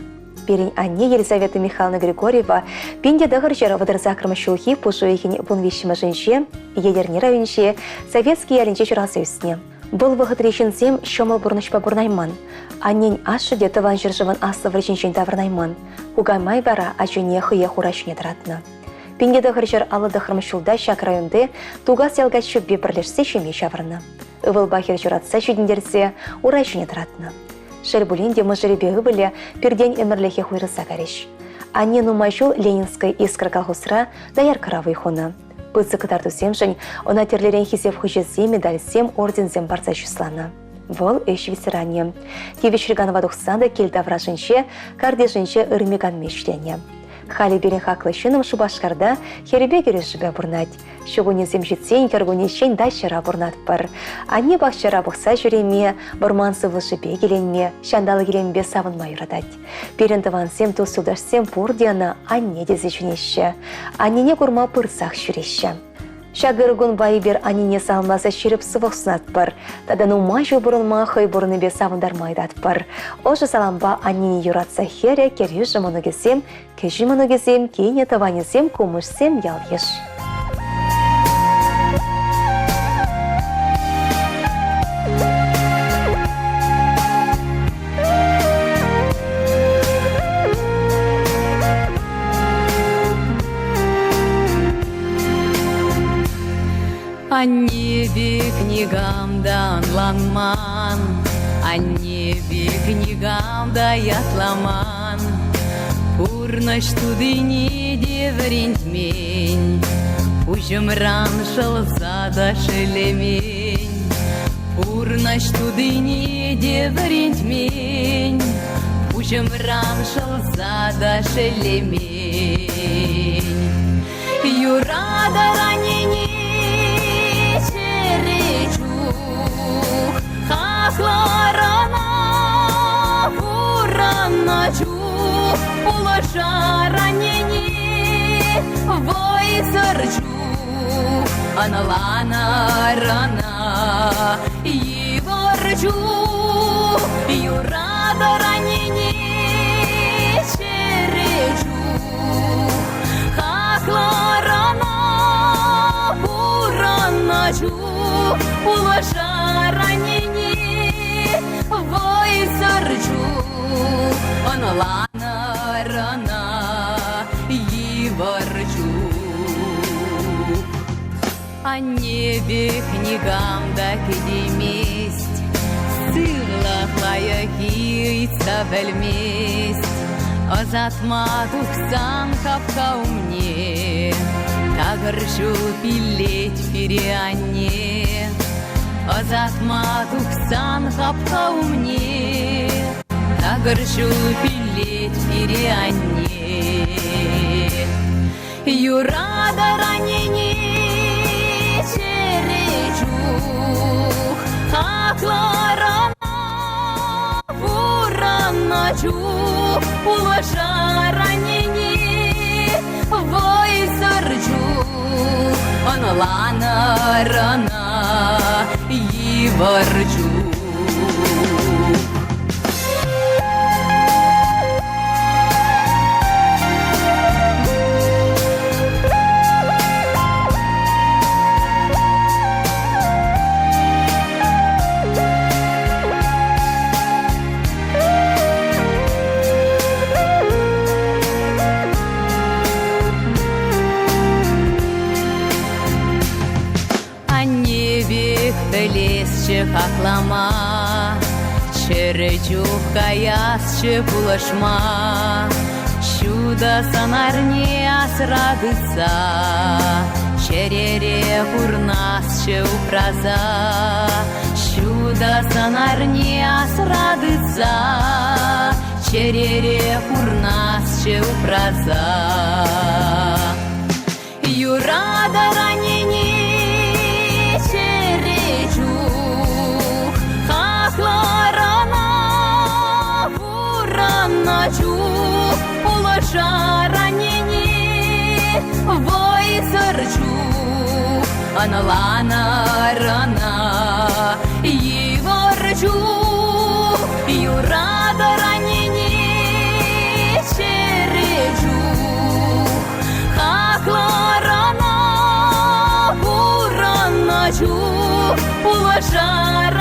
Пирӗн анне Елизавета Михайловна Григорьева 1938 ҫулхи пуш уйӑхӗн 13-мӗшӗнче Етӗрне районӗнчи Советски ялӗнче ҫуралса ӳснӗ. Вӑл вӑхӑтри ҫынсем ҫӑмӑл пурнӑҫпа пурӑнайман. Аннен ашшӗ те Тӑван ҫӗршывӑн Аслӑ вӑрҫинчен таврӑнайман. Кукамай вара ачине хӑех ура ҫине тӑратнӑ. 1959 ҫулта ҫак районти Тукас ял каччипе пӗрлешсе ҫемье ҫавӑрнӑ. Ывӑлпа хӗр ҫуратса ҫитӗнтерсе ура ҫине тӑратнӑ. Шел пулин те мӑшӑрӗпе ывӑлӗ пиртен ӗмӗрлӗхех уйрӑлса кайрӗҫ. Анне нумай ҫул Ленинская искра колхозра дояркӑра вӑй хунӑ. Пысӑк кӑтартусемшӗн ӑна тӗрлӗрен хисеп хучӗсем, медальсем, орденсем парса чысланӑ. Вӑл ӗҫ ветеранӗ. Тивӗҫлӗ канӑва тухсан та кил таврашӗнче, картишӗнче ырми-канми ӗҫленӗ. Халӗ пирӗн хаклӑ ҫыннӑм Шупашкарта хӗрӗпе кӗрешӳпе пурӑнать. Ҫу кунӗсем ҫитсен кӗркуннеччен дачӑра пурӑнатпӑр. Анне пахчара пӑхса ҫӳреме, вӑрман сывлӑшӗпе киленме, ҫанталӑк илемӗпе савӑнма юратать. Пирӗн тӑвансем, тус-юлташсем пурте ӑна анне тесе чӗнеҫҫӗ. Аннене курма пырсах ҫӳреҫҫӗ. Ҫак ырӑ кунпа эпир аннене саламласа ҫирӗп сывлӑх сунатпӑр. Тата нумай ҫул пурӑнма хӑй пурӑннипе савӑнтарма ыйтатпӑр. Ӑшӑ салампа аннене юратса хӗрӗ, кӗрӳшӗ мӑнукӗсем, кӗҫӗн мӑнукӗсем, кинӗ, тӑванӗсем, кумӑшсем, ял-йыш. Анне пек никам та ӑнланман, Анне пек никам та ятламан. Пурнӑҫ тутине те вӗрентмен, Пуҫӑмран шӑлса та шеллемен. Пурнӑҫ тутине те вӗрентмен, Пуҫӑмран шӑлса та шеллемен. Юратӑр аннене чӗре чух, Хаклӑр ӑна пурӑннӑ чух, Пулӑшар аннене вӑйсӑр чух, Ӑнланӑр ӑна йывӑр чух, Юратӑр аннене чӗре чух. Хаклӑр ӑна пурӑннӑ чух, Пулӑшар аннене вӑйсӑр чух, Ӑнланӑр ӑна йывӑр чух. Анне пек никам та кӗтеймест, Сывлӑх лайӑххи ыйтса пӗлмест. Ӑсатма тухсан хапха умне Такӑр ҫул пиллет пире анне. Ӑсатма тухсан хапха умне Такӑр ҫул пиллет пире анне. Юратӑр аннене чӗре чух, Хаклӑр ӑна пурӑннӑ чух, Пулӑшар аннене вӑйсӑр чух, Ӑнланӑр ӑна йывӑр чух. Анне пек пӗлесчӗ хаклама, Чӗрӗ чух каясчӗ пулӑшма. Ҫутӑ сӑнарне асра тытса, Чӗрере пурнасчӗ упраса. Ҫутӑ сӑнарне асра тытса, Чӗрере пурнасчӗ упраса. Юратӑр аннене чӗре чух, Хаклӑр ӑна пурӑннӑ чух, Пулӑшар аннене вӑйсӑр чух, Ӑнланӑр ӑна йывӑр чух, Юратӑр аннене чӗре чух. Хаклӑр ӑна пурӑннӑ чух, Пулӑшар.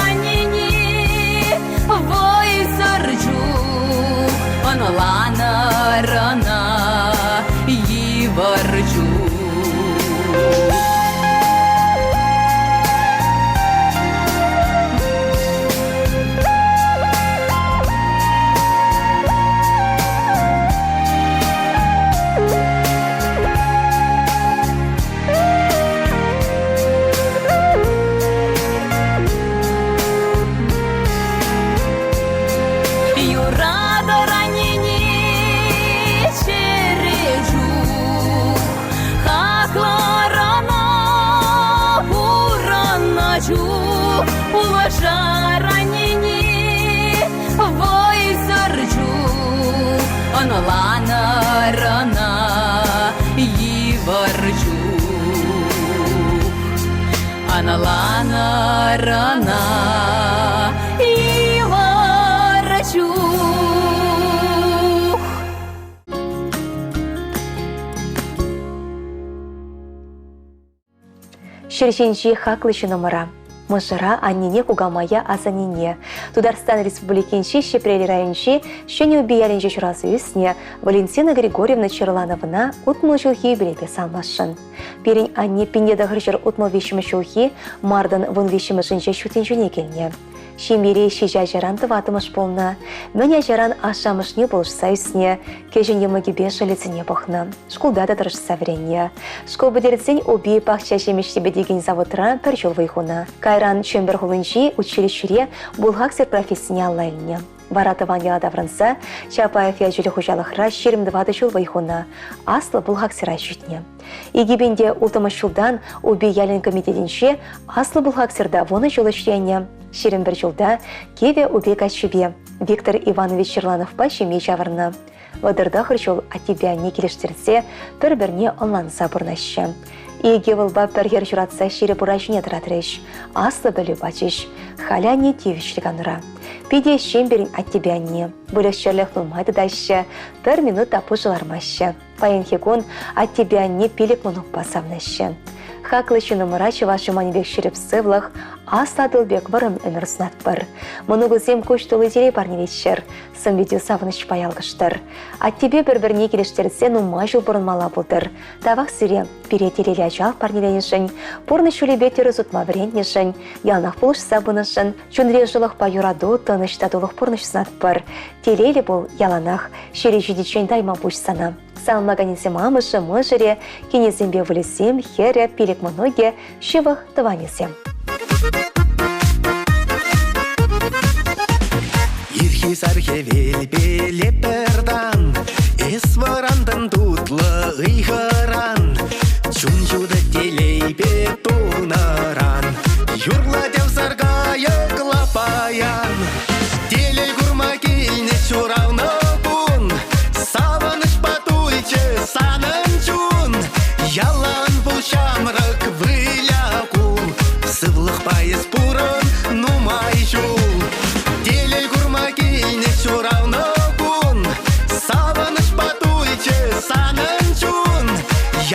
Ӑнланӑр ӑна йывӑр чух. Ҫӗр ҫинчи хаклӑ ҫынӑмӑра, мӑшӑра, аннене, кукамая, асаннене, Тутарстан Республикинчи Ҫӗпрел районӗнчи Ҫӗнӗ Упи ялӗнче ҫуралса ӳснӗ Валентина Григорьевна Черлановӑна 60 ҫулхи юбилейпе саламласшӑн. Пирӗн анне 1963 ҫулхи мартӑн 13-мӗшӗнче ҫут тӗнчене килнӗ. Ҫемьере ҫичӗ ачаран тӑваттӑмӗш пулнӑ. Мӗн ачаран ашшӗ-амӑшне пулӑшса ӳснӗ, кӗҫӗн йӑмӑкӗпе шӑлӗсене пӑхнӑ. Шкулта та тӑрӑшса вӗреннӗ. Шкул пӗтерсен Упи пахча ҫимӗҫ типӗтекен заводра пӗр ҫул вӑй хунӑ. Кайран Чӗмпӗр хулинчи училищӗре бухгалтер профессине алла илнӗ. Вара тӑван яла таврӑнса Чапаев ячӗллӗ хуҫалӑхра 24 ҫул вӑй хунӑ, аслӑ бухгалтера ҫитнӗ. Икӗпинте улттӑмӗш ҫултан Упи ялӗн комитетӗнче аслӑ бухгалтерта вунӑ ҫул ӗҫленӗ. 21 ҫулта Кивӗ Упи каччипе Виктор Иванович Черлановпа ҫемье ҫавӑрнӑ. 39 ҫул аттепе анне килӗштерсе пӗр-пӗрне ӑнланса пурӑнаҫҫӗ. Икӗ ывӑлпа пӗр хӗр ҫуратса ҫирӗп ура ҫине тӑратрӗҫ, аслӑ пӗлӳ пачӗҫ. Халӗ анне тивӗҫлӗ канура. Питӗ ӗҫчен пирӗн аттепе анне. Выльӑх-чӗрлӗх нумай тытаҫҫӗ, пӗр минут та пушӑ лармаҫҫӗ. Паянхи кун аттепе анне пилӗк мӑнукпа савӑнаҫҫӗ. Хаклӑ ҫыннӑмӑра чӑваш юманӗ пек ҫирӗп сывлӑх, аслӑ Атӑл пек вӑрӑм ӗмӗр сунатпӑр. Мӑнукусем куҫ тулли телей парнелеччӗр, сӑн-питӳ савӑнӑҫпа ялкӑштӑр. Аттепе пӗр-пӗрне килӗштерсе нумай ҫул пурӑнмалла пултӑр. Тавах сире, пире телейлӗ ачалӑх парнеленӗшӗн, пурнӑҫ ҫулӗпе тӗрӗс утма вӗрентнӗшӗн, яланах пулӑшса пынӑшӑн, чунри ӑшӑлӑхпа юрату, тӑнӑҫ татулӑх пурнӑҫ сунатпӑр. Телейлӗ пул яланах, ҫӗре ҫитиччен тайма пуҫ сана. Саламлаканӗсем амӑшӗ, мӑшӑрӗ, кинӗсемпе ывӑлӗсем, хӗрӗ, пилӗк мӑнукӗ, ҫывӑх тӑванӗсем. Ирхи сар хӗвелпеле пӗртан Эс вӑрантӑн тутлӑ ыйхӑран Чун ҫутӑ телейпе тулнӑран Юрлать ав саркайӑк лапаян Телей курма килнӗ ҫуралнӑ кун Савӑнӑҫпа тулчӗ санӑн чун Ялан пул ҫамрӑк выля кул Сывлӑхпа эс пурӑн нумай ҫул Телей курма килнӗ ҫуралнӑ кун Савӑнӑҫпа тулчӗ санӑн чун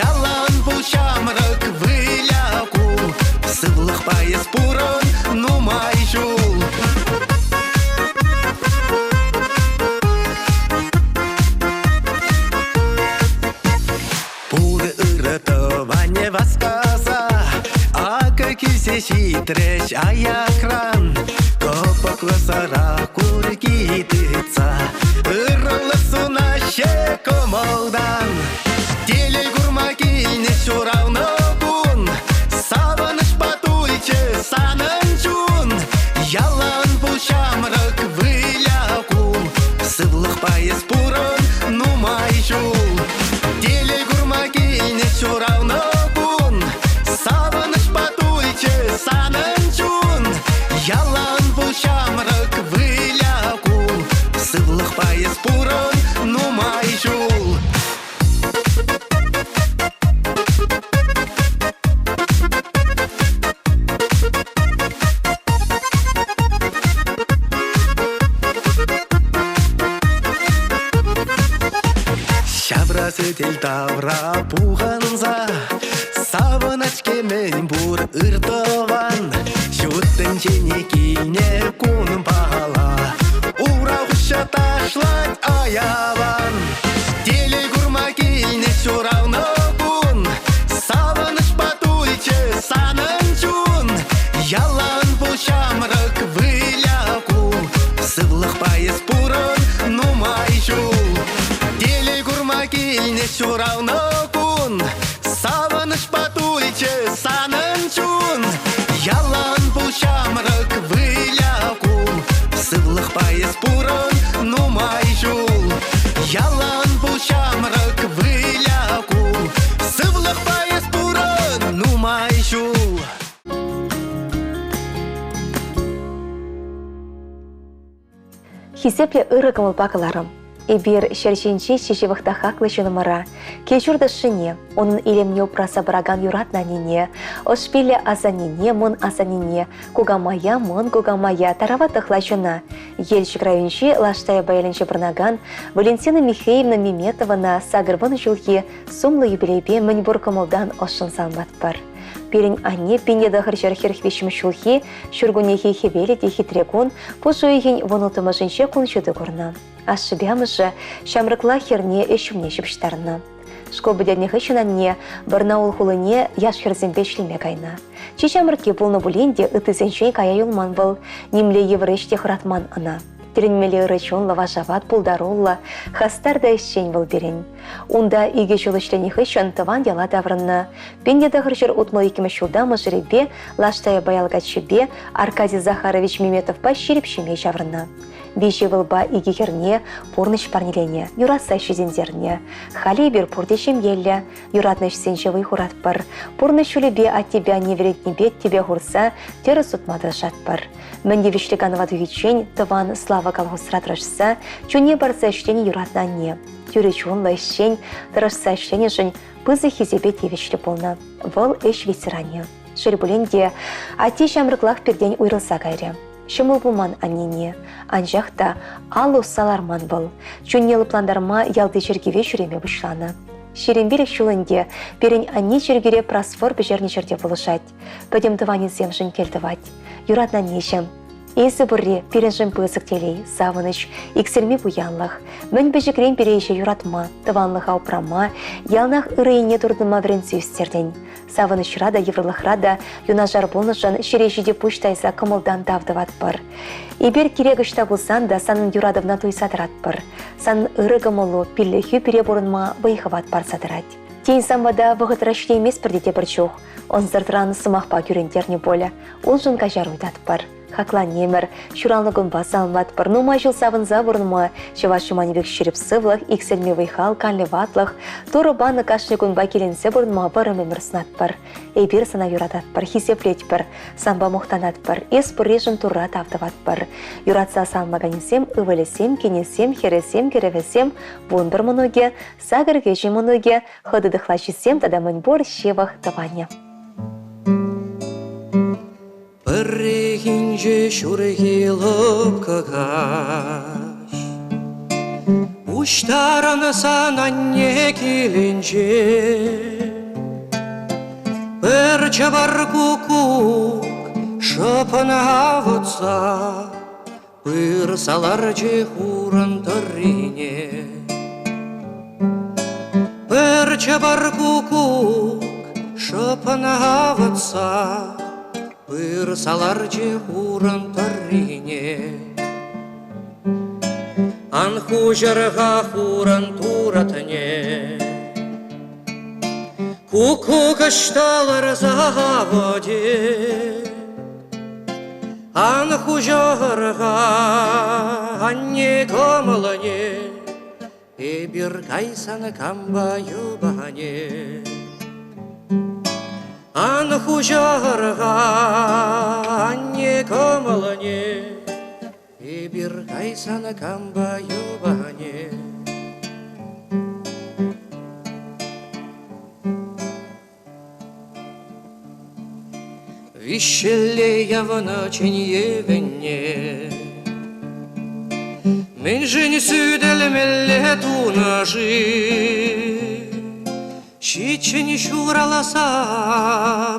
Ялан пул ҫамрӑк выля кул Сывлӑхпа эс пурӑн нумай ҫул. Пур ырӑ тӑванӗ васкаса Акӑ килсе ҫитрӗҫ аякран. Кӑпӑклӑ сӑра курки тытса Ырӑлӑх сунаҫҫӗ кӑмӑлтан. Телей курма килнӗ ҫуралнӑ кун Савӑнӑҫпа тулчӗ санӑн чун. Ялан пул ҫамрӑк, выля кул. Сывлӑхпа эс пурӑн нумай ҫул. Телей курма килнӗ ҫуралнӑ кун Савӑнӑҫпа тулчӗ санӑн чун. Ялан пул ҫамрӑк, выля кул. Сывлӑхпа эс пурӑн нумай ҫул. Ҫавра сӗтел тавра пухӑнса Савӑнать-ҫке мӗн пур ыр тӑван Ҫут тӗнчене килнӗ кунпала Ура хуҫа ташлать аялан Телей курма килнӗ ҫуралнӑ кун Савӑнӑҫпа тулчӗ санӑн чун Ялан пул ҫамрӑк, выля кул Сывлӑхпа эс пурӑн нумай ҫул Телей курма килнӗ ҫуралнӑ кун Савӑнӑҫпа тулчӗ санӑн чун Ялан пул ҫамрӑк, выля кул Сывлӑхпа эс пурӑн нумай ҫул Ялан пул ҫамрӑк, выля кул Сывлӑхпа эс пурӑн нумай ҫул. Хисеплӗ ырӑ кӑмӑлпа кӑларӑм. Эпир ҫӗр ҫинчи чи ҫывӑх та хаклӑ ҫынӑмӑра, кил-ҫурт ӑшшине, унӑн илемне упраса пыракан юратнӑ аннене, ӑш-пиллӗ асаннене, мӑн асаннене, кукамая, мӑн кукамая, тарават тӑхлачӑна, Елчӗк районӗнчи Лаш Таяпа ялӗнче пурӑнакан Валентина Михеевна Миметована 80 ҫулхи сумлӑ юбилейпе мӗнпур кӑмӑлтан ӑшшӑн саламлатпӑр. Пирӗн анне 1943 ҫулхи ҫуркуннехи хӗвелӗ те хитре кун пуш уйӑхӗн вунулттӑмӗшӗнче кун ҫути курнӑ. Ашшӗпе амӑшӗ ҫамрӑкла хӗрне ӗҫ ҫумне ҫыпӑҫтарнӑ. Шкул пӗтернӗ хыҫҫӑн анне Барнаул хулине яш хӗрсемпе ӗҫлеме кайнӑ. Чи ҫамрӑкки пулнӑ пулин те ыттисенчен кая юлман вӑл, нимле йывӑр ӗҫ те хӑратман ӑна. Тӗлӗнмелле ырӑ чунлӑ, вашават, пултаруллӑ, хастар та ӗҫчен вӑл пирӗн. Унта икӗ ҫул ӗҫленӗ хыҫҫӑн тӑван яла таврӑннӑ. 1962 ҫулта мӑшӑрӗпе Лаш Таяпа ял каччипе Аркадий Захарович Меметовпа ҫирӗп ҫемье ҫаврӑннӑ. Виҫӗ ывӑлпа икӗ хӗрне пурнӑҫ парнеленӗ, юратса ҫитӗнтернӗ. Халӗ эпир пурте ҫемьеллӗ, юратнӑ ӗҫсенче вӑй хуратпӑр. Пурнӑҫ ҫулӗпе аттепе анне вӗрентнипе тӗпе хурса тӗрӗс утма тӑрӑшатпӑр. Мӗн тивӗҫлӗ канӑва тухиччен тӑван Слава колхозра тӑрӑшса, чунне парса ӗҫленӗ юратнӑ анне. Тӳрӗ чунлӑ ӗҫчен, тӑрӑшса ӗҫленӗшӗн пысӑк хисепе тивӗҫлӗ пулнӑ. Вӑл ӗҫ ветеранӗ. Шел пулин те, атте ҫамрӑклах пиртен уйрӑлса кайрӗ. Ҫӑмӑл пулман аннене, анчах та алӑ усса ларман вӑл. Чунне лӑплантарма ялти чиркӗве ҫӳреме пуҫланӑ. 25 ҫул ӗнтӗ пирӗн анне чиркӳре просфор пӗҫернӗ ҫӗрте пулӑшать. Пӗтӗм тӑванӗсемшӗн кӗл тӑвать. Юратнӑ аннеҫӗм, эсӗ пурри пирӗншӗн пысӑк телей, савӑнӑҫ, иксӗлми пуянлӑх. Мӗн пӗчӗкрен пире ӗҫе юратма, тӑванлӑха упрама, яланах ырӑ енне туртӑнма вӗрентсе ӳстертӗн. Савӑнӑҫра та, йывӑрлӑхра та юнашар пулнӑшӑн ҫӗре ҫити пуҫ тайса кӑмӑлтан тав тӑватпӑр. Эпир кирек ӑҫта пулсан та санӑн юратӑвна туйса тӑратпӑр. Санӑн ырӑ кӑмӑлу, пиллӗхӳ пире пурӑнма вӑй-хӑват парса тӑрать. Тен, сан пата вӑхӑтра ҫитейместпӗр те тепӗр чух. Ӑнсӑртран сӑмахпа кӳрентернӗ пулӗ. Уншӑн каҫару ыйтатпӑр. Хакланемӗр, ҫуралнӑ кунпа саламлатпӑр, нумай ҫул савӑнса пурӑнма, чӑваш юманӗ пек ҫирӗп сывлӑх, иксӗлми вӑй-хал, канлӗ ватлӑх, Турӑ панӑ кашни кунпа киленсе пурӑнма вӑрӑм ӗмӗр сунатпӑр. Эпир сана юрататпӑр, хисеплетпӗр, санпа мухтанатпӑр, эс пурришӗн Турра тав тӑватпӑр. Юратса саламлаканӗсем ывӑлӗсем, кинӗсем, хӗрӗсем, кӗрӗвӗсем, 11 мӑнукӗ, сакӑр кӗҫӗн мӑнукӗ, хытӑ тӑхлачисем тата мӗнпур ҫывӑх тӑванӗ. Пӗррехинче ҫурхи лӑпкӑ каҫ Пуҫтарӑнсан анне килӗнче Пӗр чӑвар куккук шӑпӑн авӑтса Пырса ларчӗ хурӑн тӑррине. Пӗр чӑпар куккук шӑпӑн авӑтса Пырса ларчӗ хурӑн тӑррине. Ан хуҫӑр-ха хурӑн туратне, Куккук ӑҫта ларса авӑтӗ? Ан хуҫӑр-ха, анне кӑмӑлне, Эпир кайсан кампа юпане. Ан хуҫӑр-ха, анне кӑмӑлне, Эпир кайсан кампа юпане. Виҫҫӗлле явӑнӑ чӗньевӗнне Мӗншӗн сӳтӗлмелле тунӑ-ши? Ҫиччӗн ҫураласа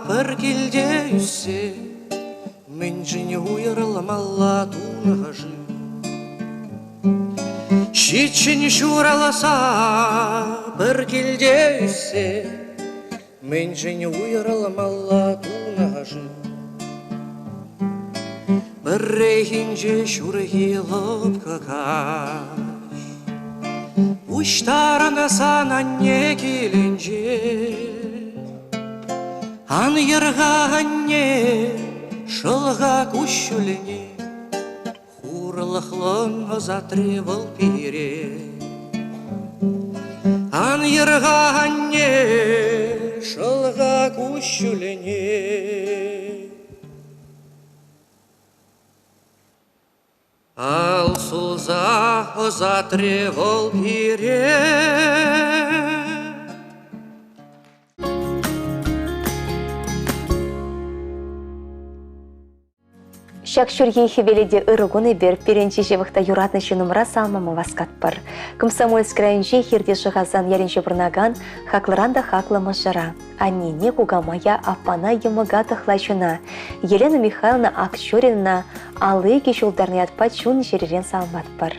пӗр килте ӳссе Мӗншӗн уйрӑлмалла тунӑ-ши? Ҫиччӗн ҫураласа пӗр килте ӳссе Мӗншӗн уйрӑлмалла тунӑ-ши? Пӗррехинче ҫурхи лӑпкӑ каҫ Пуҫтарӑнсан анне килӗнче Ан йӗр-ха, анне, шӑл-ха куҫҫульне Хурлӑхлӑн ӑсатрӗ вӑл пире. Ан йӗр-ха, анне, шӑл-ха куҫҫульне. Ал сулса ӑсатрӗ вӑл пире. Ҫак ҫурхи хӗвеле те ырӑ кун эпир пирӗн чи ҫывӑх та юратнӑ ҫыннӑмӑра саламлама васкатпӑр. Комсомольск районӗнчи Хирти Шӑхасан ялӗнче пурӑнакан хаклӑран та хаклӑ мӑшӑра, аннене, кукамая, аппана, йӑмӑка тӑхлачӑна Елена Михайловна Акчурина 52 ҫултарнӑ ятпа чун-чӗререн саламлатпӑр.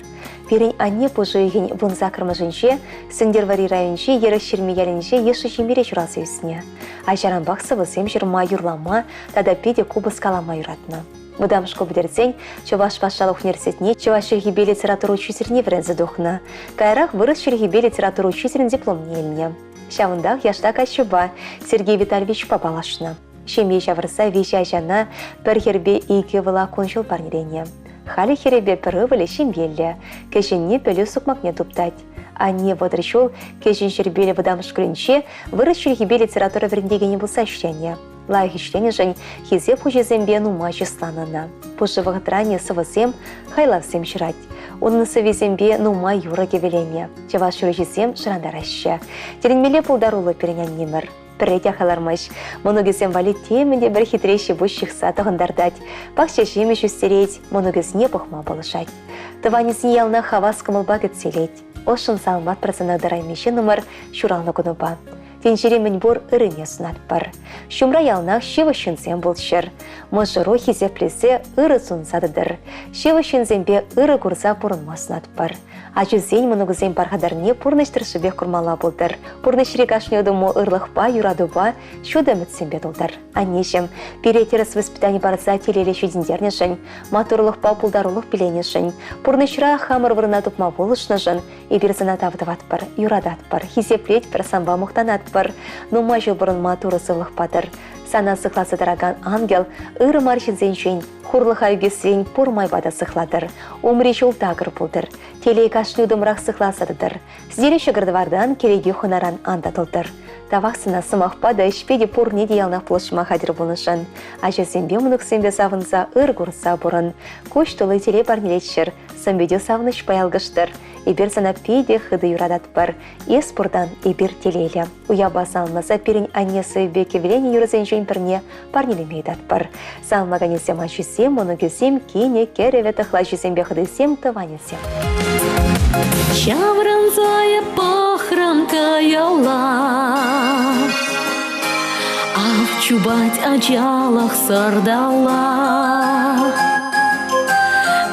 Пирӗн анне пуш уйӑхӗн 18-мӗшӗнче Сӗнтӗрвӑрри районӗнчи Йӗрӗхҫырми ялӗнче йышлӑ ҫемьере ҫуралса ӳснӗ. Ачаранпах сӑвӑсем ҫырма, юрлама тата питӗ купӑс калама юратнӑ. Вӑтам шкул пӗтерсен Чӑваш патшалӑх университетне чӑваш чӗлхипе литература учительне вӗренсе тухнӑ. Каярах вырӑс чӗлхипе литература учителӗн дипломне илнӗ. Ҫавӑнтах яшта каччӑпа Сергей Витальевичпа паллашнӑ. Ҫемье ҫавӑрса виҫӗ ачана пӗр хӗрпе икӗ ывӑла кун-ҫул парнеленӗ. Халӗ хӗрӗпе пӗр ывӑлӗ ҫемьеллӗ, кӗҫӗнни пӗлӳ сукмакне туптать. Анне 30 ҫул Кӗҫӗн Ҫӗрпӳел вӑтам шкулӗнче вырӑс чӗлхипе литература вӗрентекенӗ пулса ӗҫленӗ. Лайӑх ӗҫленӗшӗн хисеп хучӗсемпе нумай чысланӑ ӑна. Пушӑ вӑхӑтра не сӑвӑсем, хайлавсем ҫырать. Унӑн сӑввисемпе нумай юрӑ кӗвӗленӗ. Чӑваш юрӑҫисем шӑрантараҫҫӗ. Тӗлӗнмелле пултаруллӑ пирӗн аннемӗр. Пӗрре те хӑлармасть. Мӑнукӗсем валли темӗн те пӗр хитре ҫи-пуҫ ҫыхса тӑхӑнтартать. Пахча ҫимӗҫ ӳстерет, мӑнукӗсене пӑхма пулӑшать. Тӑванӗсене яланах хавас кӑмӑлпа кӗтсе илет. Ӑшшӑн саламлатпӑр сана тӑрайми ҫыннӑмӑр ҫуралнӑ кунупа. Тӗнчери мӗнпур ыррине сунатпӑр. Ҫумра яланах ҫывӑх ҫынсем пулччӑр. Мӑшӑру хисеплесе ырӑ сунса тӑтӑр. Ҫывӑх ҫынсемпе ырӑ курса пурӑнма сунатпӑр. Ачусен, мӑнукусен пархатарне пурнӑҫ тӑршшӗпех курмалла пултӑр. Пурнӑҫри кашни утӑму ырлӑхпа, юратупа, ҫутӑ ӗмӗтсемпе тултӑр. Аннеҫӗм, пире тӗрӗс воспитани парса телейлӗ ҫитӗнтернӗшӗн, матурлӑхпа пултарулӑх пиленӗшӗн, пурнӑҫра хамӑр вырӑна тупма пулӑшнӑшӑн Эпир сана тав тӑватпӑр, юрататпӑр, хисеплетпӗр, санпа мухтанатпӑр. Нумай ҫул пурӑнма Турӑ сывлӑх патӑр. Сана сыхласа тӑракан ангел ырӑ мар ҫынсенчен, хурлӑха ӳкесрен пур майпа та сыхлатӑр. Умри ҫул такӑр пултӑр. Телей кашни утӑмрах сыхласа тӑтӑр. Сире ҫӑкӑр-тӑвартан, кӗреке хӑнаран ан татӑлтӑр. Тавах сана сӑмахпа та, ӗҫпе те пурне те яланах пулӑшма хатӗр пулнӑшӑн. Ачасемпе, мӑнуксемпе савӑнса ыр курса пурӑн. Куҫ тулли телей парнелетчӗр. Сӑн-питӳ савӑнӑҫпа ялкӑштӑр. Эпир сана питӗ хытӑ юрататпӑр. Эс пуртан эпир телейлӗ. Уявпа саламласа пирӗн анне сӑввипе кӗвӗленӗ юрӑсенчен пӗрне парнелеме ыйтатпӑр. Саламлаканӗсем ачисем, мӑнукӗсем, кинӗ, кӗрӗвӗ, тӑхлачисемпе хӑтисем, тӑванӗсем. Ҫаврӑнса эп пӑхрӑм каялла. Ах, чупать ачалӑх сӑрталла.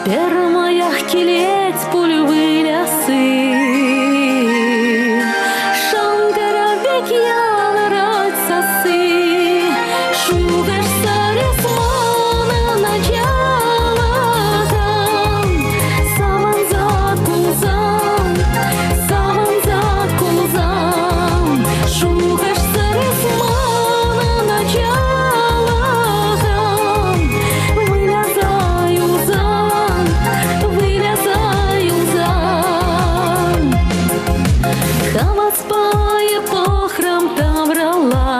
Пӗрмаях килет пуль вылясси. Шӑнкӑрав пек янӑрать сасси. Шухӑшсӑр эс манӑн ачалӑхӑм. Савӑнса кулсан, савӑнса кулсан, шухӑшсӑр эс манӑн ачалӑхӑм. Выляса юлсан, выляса юлсан. Хаваспа эп пӑхрӑм тавралла.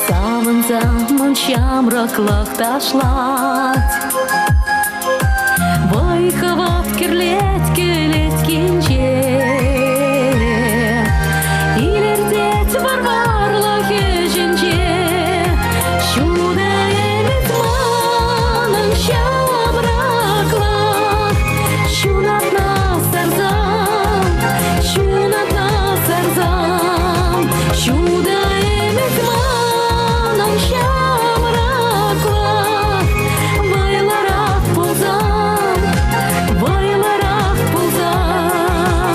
Савӑнса ман ҫамрӑклӑх ташлать. Вӑй-хӑват кӗрлет кӗлеткинче. Илӗртет вӑр-варлӑх ӗҫӗнче. Ҫутӑ ӗмӗт манӑн ҫамрӑклӑх. Ҫунатна сарсан, ҫунатна сарсан, ҫутӑ ӗмӗт манӑн ҫамрӑклӑх. Вӑйлӑрах пулсан, вӑйлӑрах пулсан.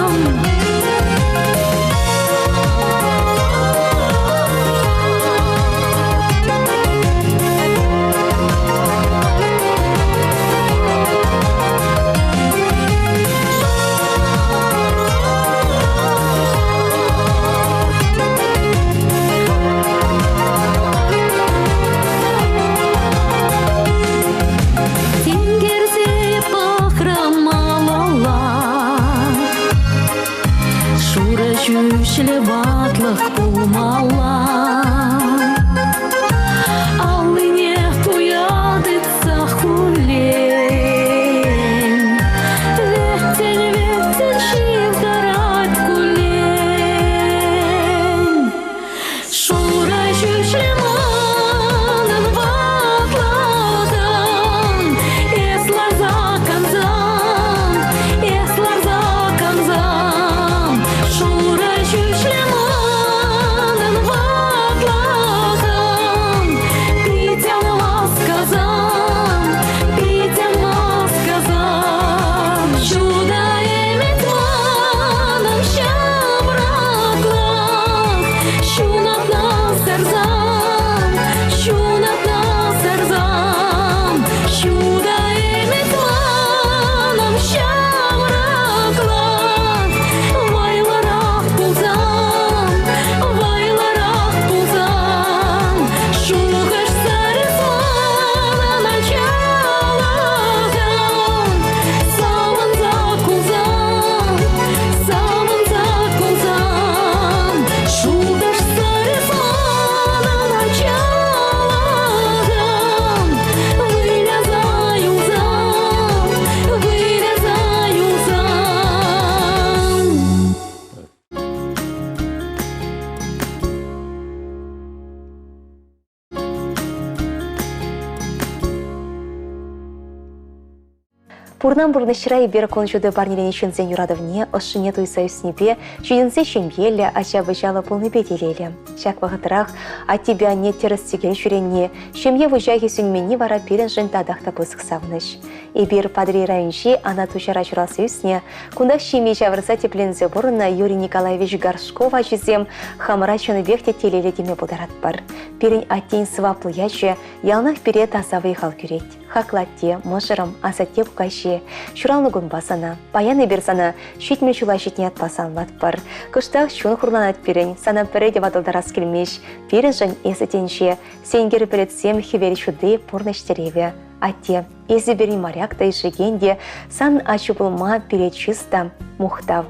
Пурнан пурнӑҫра эпир кун ҫути парнеленӗ ҫынсен юратӑвне, ӑшшине туйса ӳснипе, ҫитӗнсе ҫемьеллӗ, ача-пӑчаллӑ пулнипе телейлӗ. Ҫак вӑхӑтрах аттепе анне тӗрӗс-тӗкел ҫӳрени, ҫемье вучахӗ сӳнменни вара пирӗншӗн татах та пысӑк савӑнӑҫ. Эпир Патӑрьел районӗнчи Анат Туҫара ҫуралса ӳснӗ, кунтах ҫемье ҫавӑрса тӗпленсе пурӑннӑ Юрий Николаевич Горшков ачисем хамӑра чӑннипех те телейлӗ теме пултаратпӑр. Пирӗн аттен сӑваплӑ ячӗ яланах пире таса вӑй-хал кӳрет. Хаклӑ атте, мӑшӑрӑм, асатте кукаҫи, ҫуралнӑ кунпа сана. Паян эпир сана 70 ҫула ҫитнӗ ятпа саламлатпӑр. Кӑштах чун хурланать пирӗн, сана пӗрре те ватӑлтарас килмест. Пирӗншӗн эсӗ тӗнче, сенкер пӗлӗтсем, хӗвел ҫути, пурнӑҫ тӗревӗ. Атте, эсӗ пирӗн моряк та ишекен те, сан ачу пулма пире чыс та мухтав.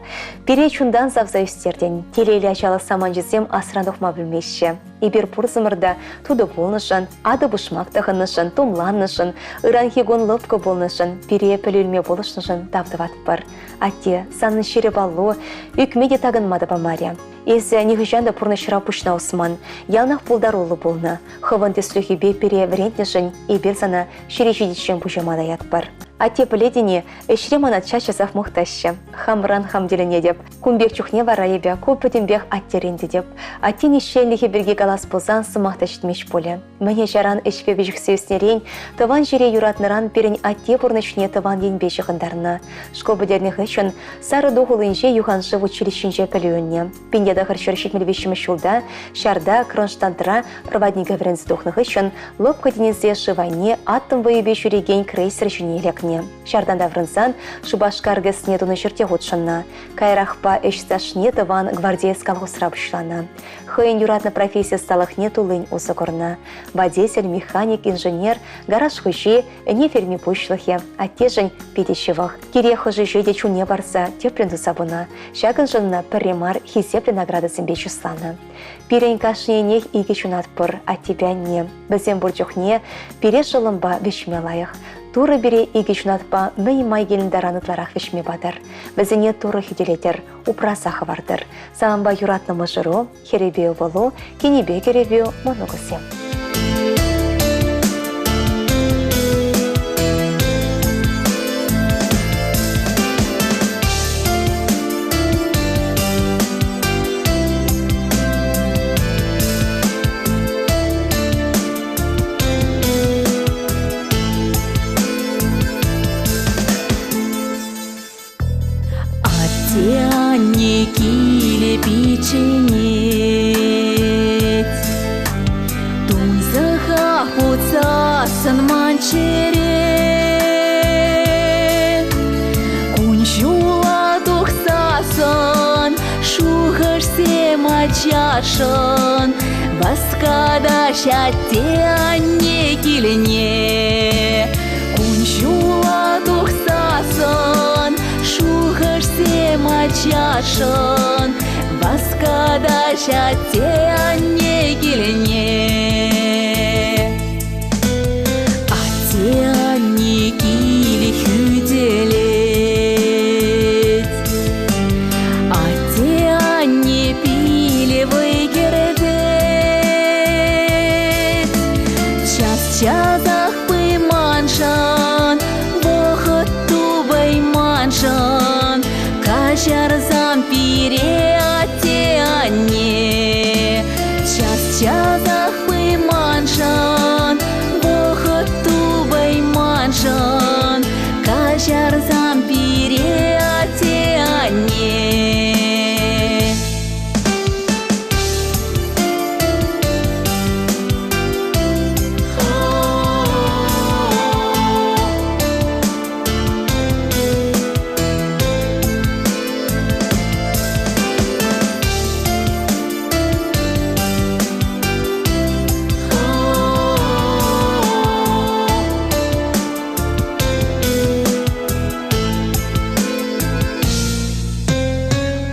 Пире чунтан савса ӳстертӗн, телейлӗ ачалӑх саманчӗсем асран тухма пӗлмеҫҫӗ. Эпир пурсӑмӑр та тутӑ пулнӑшӑн, атӑ-пушмак тӑхӑннӑшӑн, тумланнӑшӑн, ыранхи кун лӑпкӑ пулнӑшӑн, пире пӗлӳ илме пулӑшнӑшӑн тав тӑватпӑр. Атте, санӑн ҫирӗп аллу ӳкме те такӑнма та памарӗ. Эсӗ нихӑҫан та пурнӑҫра пуҫна усман, яланах пултаруллӑ пулнӑ. Хӑвӑн тӗслӗхӳпе пире вӗрентнӗшӗн эпир сана ҫӗре ҫитиччен пуҫӑма таятпӑр. Атте пӗлетӗн-и, ӗҫре мана час-часах мухтаҫҫӗ. Хамран хам тӗлӗнетӗп. Кун пек чухне вара эпӗ ку пӗтӗмпех аттерен тетӗп. Аттен ӗҫченлӗхӗ пирки калас пулсан сӑмах та ҫитмест пулӗ. Мӗн ачаран ӗҫпе пиҫӗхсе ӳснӗрен, тӑван ҫӗре юратнӑран пирӗн атте пурнӑҫне тӑван енпе ҫыхӑнтарнӑ. Шкул пӗтернӗ хыҫҫӑн Сарӑту хулинче юханшыв училищинче пӗлӳ илнӗ. 1973 ҫулта ҫарта Кронштадтра проводника вӗренсе тухнӑ хыҫҫӑн лӑпкӑ тинӗсе шыв айне атом вӑйӗпе ҫӳрекен крейсер ҫине лекнӗ. Ҫартан таврӑнсан Шупашкар ГЭСне тунӑ ҫӗрте хутшӑннӑ. Каярахпа ӗҫ стажне тӑван Гвардеец колхозра пуҫланӑ. Хӑйӗн юратнӑ професси ӑсталӑхне туллин усӑ курнӑ. Водитель, механик, инженер, гараж хуҫи, ӗне ферми пуҫлӑхӗ, аттешӗн питӗ ҫывӑх. Кире хӑш ӗҫе те чунне парса тӗплӗн туса пынӑ. Ҫакӑншӑн ӑна пӗрре мар хисеплӗ наградӑсемпе чысланӑ. Пирӗн кашнийӗнех икӗ ҫунат пур, аттепе анне. Вӗсем пур чухне пире шӑллӑмпа вӗҫме лайӑх. Турӑ пире икӗ ҫунатпа мӗн май килнӗ таран ытларах вӗҫме патӑр. Вӗсене Турӑ хӳтӗлетӗр, упраса хӑвартӑр. Санпа юратнӑ мӑшӑру, хӗрӗпе ывӑлу, кинӗпе кӗрӗвӳ, мӑнукусем. Атте-анне киле пичченет, Тунсӑха хутсассӑн ман чӗре. Кун-ҫула тухсассӑн шухӑшсем ачашӑн Васкатаҫ атте-анне килне. Кун-ҫула тухсассӑн шухӑшсем ачашӑн Васкатаҫ атте-анне килне. Атте-анне киле хӳтӗлет, Атте-анне пиле вӑй кӗртет. Час-часах пыманшӑн, вӑхӑт тупайманшӑн каҫарсам пире атте-анне. Час-часах пыманшӑн, вӑхӑт тупайманшӑн каҫарсам пире атте-анне.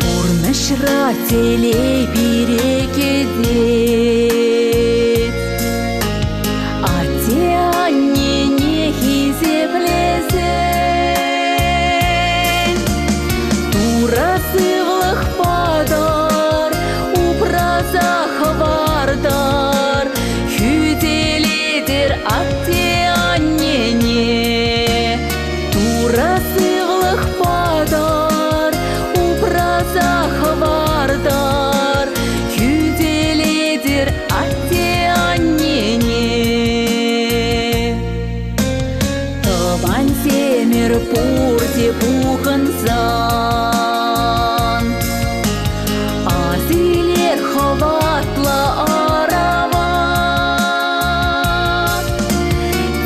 Пурнӑҫра телей пире кӗтет. Атте-аннене хисеплесен, Турӑ сывлӑх патӑр, упраса хӑвартӑр, хӳтӗлетӗр атте-аннене. Турӑ.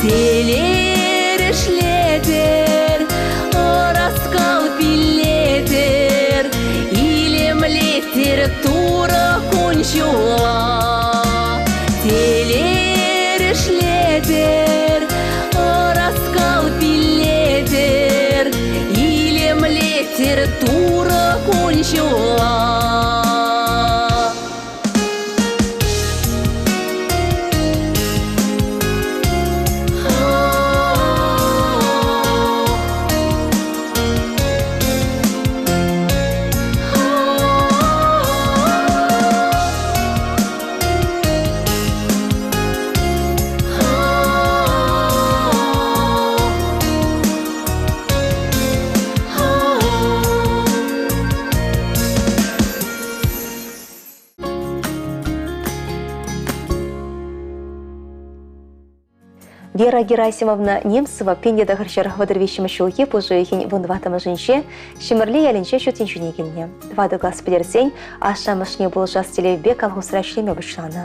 Телейрешлетӗр, ӑраскал пиллетӗр, илемлеттӗр Турӑ кун-ҫула. Телейрешлетӗр, ӑраскал пиллетӗр, илемлеттӗр Турӑ кун-ҫула. Вера Герасимовна Немцева 1933 ҫулхи пуш уйӑхӗн вунтӑваттӑмӗшӗнче Ҫӗмӗрле ялӗнче ҫут тӗнчене килнӗ. Тӑватӑ класс пӗтерсен ашшӗ-амӑшне пулӑшас тӗллевпе колхозра ӗҫлеме пуҫланӑ.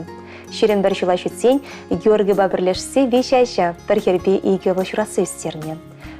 21 ҫула ҫитсен Георгийпа пӗрлешсе виҫӗ ача, пӗр хӗрпе икӗ ывӑл ҫуратса ӳстернӗ.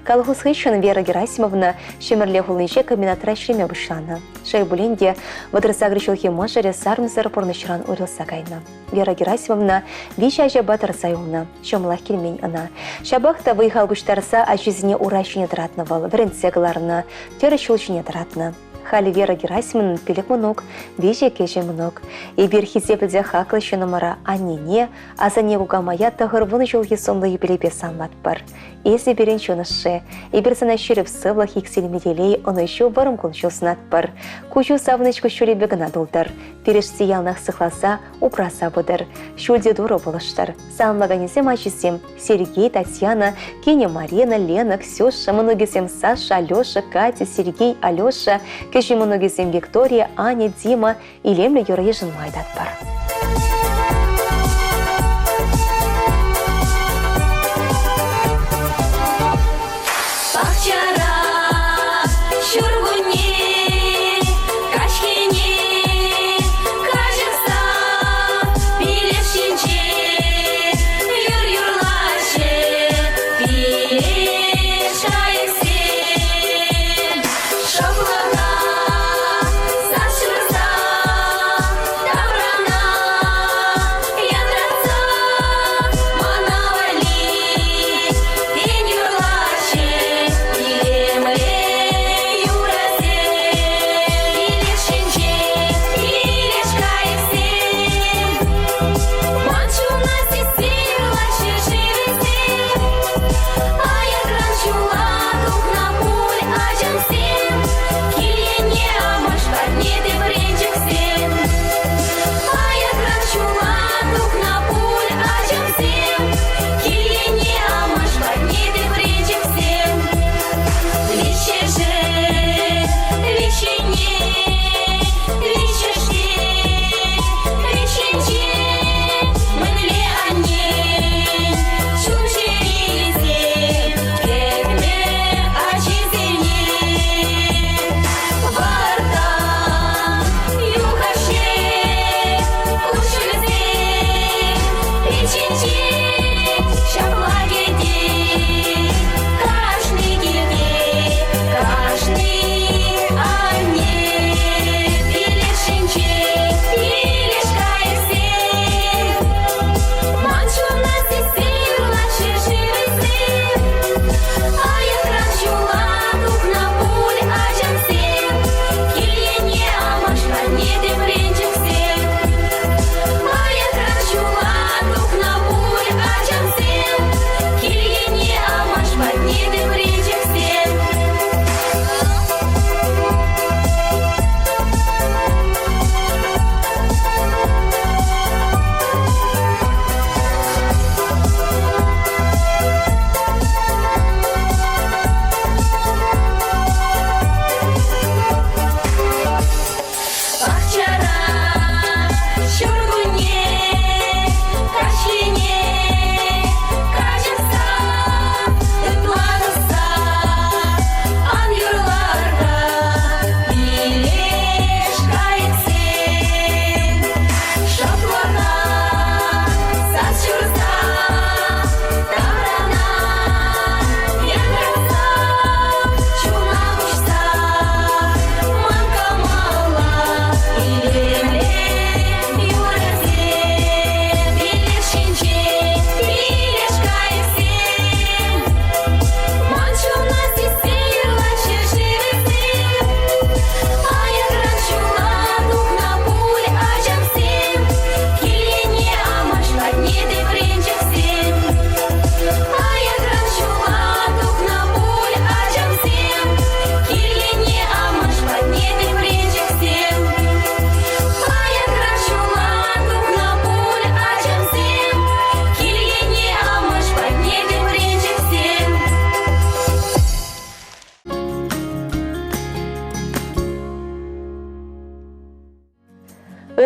Колхоз хыҫҫӑн Вера Герасимовна Ҫӗмӗрле хулинче комбинатра ӗҫлеме пуҫланӑ. Шел пулин те, 38 ҫулхи мӑшӑрӗ сарӑмсӑр пурнӑҫран уйрӑлса кайнӑ. Вера Герасимовна виҫӗ ачапа тӑрса юлнӑ. Ҫӑмӑлах килмен ӑна. Ҫапах та вӑй-хал пуҫтарса ачисене ура ҫине тӑратнӑ вӑл, вӗрентсе кӑларнӑ, тӗрӗс ҫул ҫине тӑратнӑ. Халӗ Вера Герасимовнӑн пилӗк мӑнук, виҫӗ кӗҫӗн мӑнук. Эпир хисеплӗ те хаклӑ ҫыннӑмӑра аннене, асанне-кукамая 90 ҫулхи сумлӑ юбилейпе саламлатпӑр. Эсӗ пирӗн чун ӑшши. Эпир сана ҫирӗп сывлӑх, иксӗлми телей, ӑнӑҫу, вӑрӑм кун-ҫул сунатпӑр. Куҫу савӑнӑҫ куҫҫулӗпе кӑна тултӑр. Пирӗшти яланах сыхласа, упраса пытӑр. Ҫӳлте Турӑ пулӑштӑр. Саламлаканӗсем ачисем Сергей, Татьяна, кинӗ Марина, Лена, Ксюша, мӑнукӗсем Саша, Алеша, Катя, Сергей, Алеша, кӗҫӗн мӑнукӗсем Виктория, Аня, Дима илемлӗ юрӑ йышӑнма ыйтатпӑр. Пахчара ҫуркунне каҫхине каҫӑхса пилеш ҫинче юр юрлаҫҫӗ пилеш кайӑксем. Шӑплӑха сас ҫырса таврана янратса мана валли тен юрлаҫҫӗ илемлӗ юрӑсем. Пилеш ҫинче пилеш кайӑксем ман чуна сиссе юрлаҫҫӗ шывӗсем. Аякран ҫула тухнӑ пуль ачамсем, килене амӑш патне тӗпренчӗксем. Аякран ҫула тухнӑ пуль ачамсем, килене амӑш патне тӗпренчӗксем. Виҫҫӗшӗ, виҫҫӗне, виҫҫӗшне, виҫҫинче мӗнле анне чун-чӗрисем кӗтнӗ ачисене. Вартан юхаҫҫӗ куҫҫульсем пит ҫинче ҫапла кӗтет кашни килте кашни анне. Пилеш ҫинче пилеш кайӑксем ман чуна сиссе юрлаҫҫӗ шывӗсем. Аякран ҫула тухнӑ пуль ачамсем, килене амӑш патне тӗпренчӗксем. Аякран ҫула тухнӑ пуль.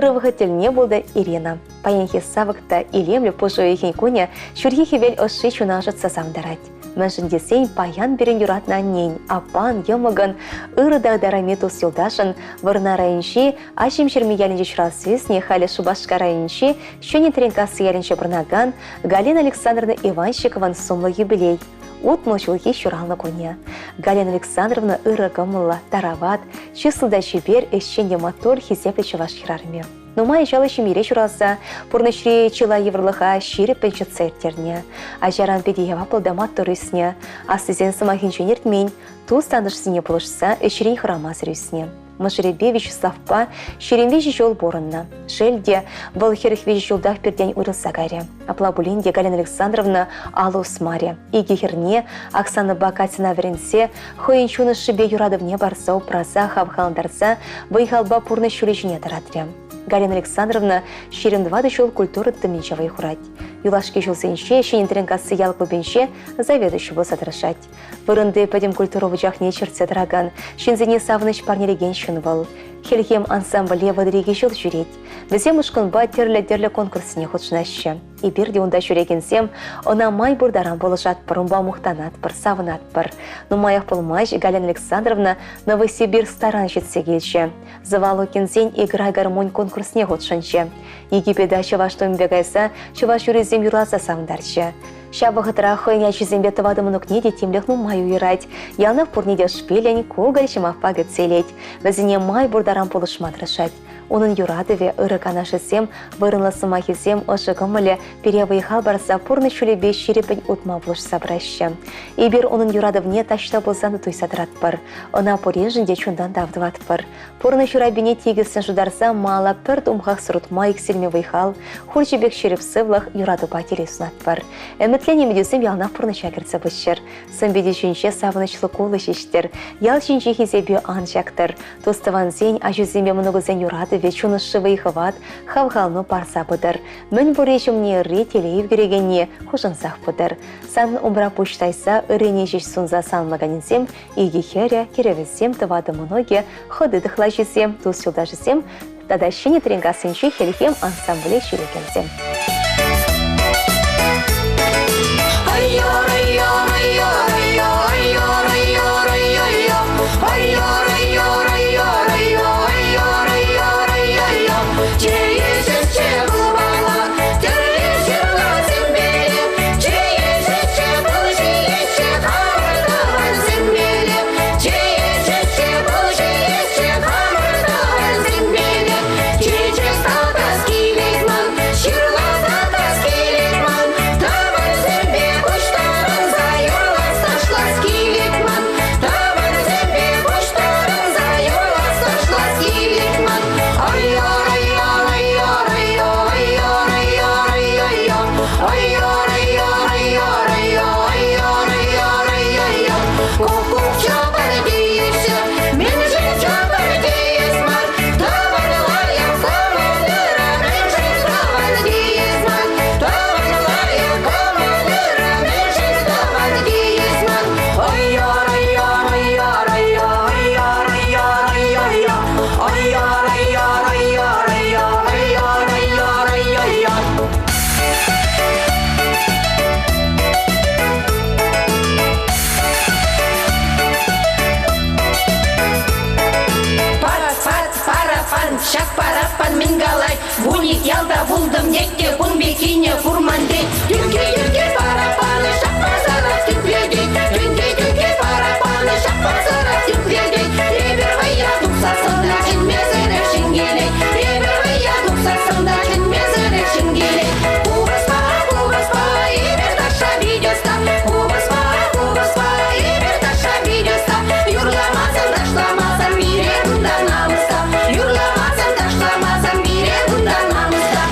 Ырӑ вӑхӑт тӗлне пултӑр Ирина. Паянхи савӑк та илемлӗ пуш уйӑхӗн кунӗ ҫурхи хӗвел ӑшши чуна ӑшӑтса савӑнтарать. Мӗншӗн тесен паян пирӗн юратнӑ аннен, аппан, йӑмӑкӑн, ырӑ та ытарайми тус-юлташӑн Вӑрнар районӗнчи Аҫӑмҫырми ялӗнче ҫуралса ӳснӗ, халӗ Шупашкар районӗнчи Ҫӗнӗ Тренкасси ялӗнче пурӑнакан Галина Александровна Иванщикован сумлӑ юбилей, 60 ҫулхи ҫуралнӑ кунӗ. Галина Александровна ырӑ кӑмӑллӑ, тарават, чыслӑ та чипер, ӗҫчен те маттур, хисеплӗ чӑваш хӗрарӑмӗ. Нумай ачаллӑ ҫемьере ҫуралса пурнӑҫри чылай йывӑрлӑха ҫирӗппӗн чӑтса ирттернӗ. Ачаран питӗ яваплӑ та маттур ӳснӗ. Аслисен сӑмахӗнчен иртмен, тус-тантӑшсене пулӑшса ӗҫрен хӑрамасӑр ӳснӗ. Мӑшӑрӗпе Вячеславпа 23 ҫул пурӑннӑ. Шел те, вӑл 43 ҫултах пиртен уйрӑлса кайрӗ. Апла пулин те Галина Александровна алӑ усмарӗ. Икӗ хӗрне, Оксанӑпа Катьӑна вӗрентсе, хӑйӗн чун ӑшшипе юратӑвне парса упраса, хавхалантарса вӑй-халпа пурнӑҫ ҫулӗ ҫине тӑратрӗ. Галина Александровна 24 ҫул культура тытӑмӗнче вӑй хурать. Юлашки ҫулсенче Ҫӗнӗ Тренкасси ял клубӗнче заведующи пулса тӑрӑшать. Вырӑнти пӗтӗм культура вучахне чӗртсе тӑракан, ҫынсене савӑнӑҫ парнелекен ҫын вӑл. Хӗлхем ансамбле 32 ҫул ҫӳрет. Вӗсем ушкӑнпа тӗрлӗ-тӗрлӗ конкурссене хутшӑнаҫҫӗ. Эпир те унта ҫӳрекенсем ӑна май пур таран пулӑшатпӑр, унпа мухтанатпӑр, савӑнатпӑр. Нумаях пулмасть Галина Александровна Новосибирск таран ҫитсе килчӗ. Заволокинсен «Игра гармонь» конкурсне хутшӑнчӗ. Египета чӑваш тумӗпе кайса чӑваш юррисем юрласа савӑнтарчӗ. Ҫав вӑхӑтра хӑйӗн ачисемпе тӑватӑ мӑнукне те тимлӗх нумай уйӑрать. Яланах пурне те шпилӗн, кукӑль ҫӑмахпа кӗтсе илет. Вӗсене май пур таран пулӑшма тӑрӑшать. Унӑн юратӑвӗ, ырӑ канашӗсем, вырӑнлӑ сӑмахӗсем, ӑшӑ кӑмӑлӗ пире вӑй-хал парса пурнӑҫ ҫулӗпе ҫирӗппӗн утма пулӑшса пыраҫҫӗ. Эпир унӑн юратӑвне таҫта пулсан та туйса тӑратпӑр. Ӑна пуриншӗн те чунтан тав тӑватпӑр. Пурнӑҫ урапине тикӗссӗн шутарса мала пӗр тумхахсӑр утма иксӗлми вӑй-хал, хурҫӑ пек ҫирӗп сывлӑх, юратупа телей сунатпӑр. Ӗмӗтленӗ ӗмӗтӳсем яланах пурнӑҫа кӗртсе пыччӑр. Сӑн-пичӗ ҫинче савӑнӑҫлӑ кулӑ ҫиҫтӗр, ял ҫинчи хисепӳ ан чактӑр. Тус-тӑвансен, ачусемпе мӑнукусен юратӑвӗ чун ӑшши вӑй-хӑват, хавхалану парса пытӑр. Мӗн пурри ҫумне ырри, телей ӳкерекенни хушӑнсах пытӑр. Сан умра пуҫ тайса ыррине ҫеҫ сунса саламлаканӗсем икӗ хӗрӗ, кӗрӗвӗсем, тӑватӑ мӑнукӗ, хӑти тӑхлачисем, тус-юлташӗсем тата Ҫӗнӗ Тренкассинчи Хӗлхем ансамбле ҫӳрекенсем. Ҫак параппан мӗн калать? Вуник ялта пултӑм тет те кун пеккине курман тет. Тӳнке-тӳнке параппанӗ ҫаппасарах тӳплетет. Тӳнке-тӳнке параппанӗ ҫаппасарах тӳплетет. Эпир вӑййа тухсассӑн та чӗнмесӗрех ҫӗнкелет. Эпир вӑййа тухсассӑн та чӗнмесӗрех ҫӗнкелет. Купӑспа, купӑспа, эпир ташша пит ӑста. Купӑспа, купӑспа, эпир ташша пит ӑста. Юрламасан, ташламасан пире кунта намӑс та. Юрламасан, ташламасан пире кунта намӑс та.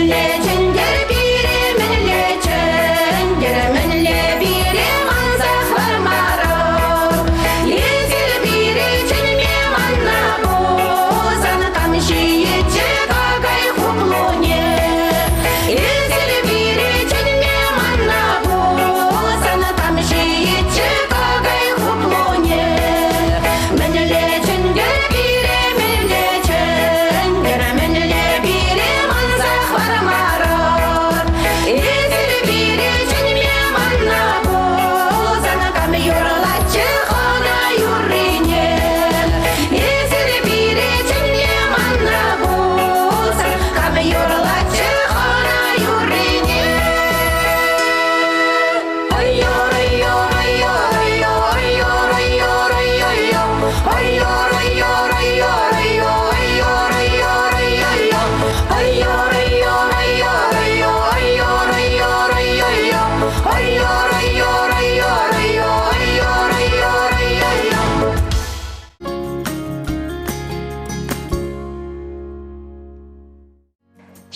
Мӗнле чӗнтӗр пире, мӗнле чӗнтӗр, мӗнле пире манса хӑвармарӑр. Эсир пире чӗнме маннӑ пулсан, кам ҫиетчӗ какай хуплуне? Эсир пире чӗнме маннӑ пулсан, кам ҫиетчӗ какай хуплуне? Мӗнле чӗнтӗр пире, мӗнле чӗнтӗр, мӗнле пире манса хӑвармарӑр. Эсир пире чӗнме маннӑ пулсан, кам юрлатчӗ хӑна юррине? Эсир пире чӗнме маннӑ пулсан, кам юрлатчӗ хӑна юррине?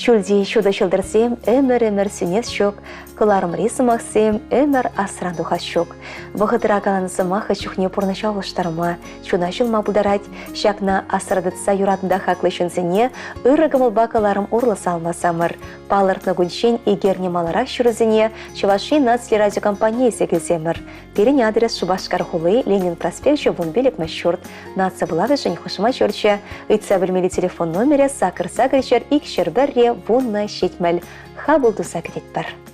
Ҫӳлти ҫутӑ ҫӑлтӑрсем ӗмӗр-ӗмӗр сӳнес ҫук, кӑларӑмри сӑмахсем ӗмӗр асран тухас ҫук. Вӑхӑтра каланӑ сӑмах чухне пурнӑҫа улӑштарма, чуна ҫулма пултарать. Ҫакна асра тытса юратнӑ та хаклӑ ҫынсене ырӑ кӑмӑлпа кӑларӑм урлӑ салмасамӑр. Палӑртнӑ кунччен икерне маларах ҫырусене Чӑваш Ен наци радиокомпанийӗ килсемӗр. Пирӗн адрес Шупашкар хули, Ленин проспекчӗ, 15-мӗш ҫурт. Наци вулавӗшӗн хушма ҫурчӗ. Ыйтса пӗлмелли телефон номерӗ сакӑр сакӑр ҫӗр ик ҫӗр пӗрре вуннӑ ҫитмӗл. Хапӑл туса кӗтетпӗр.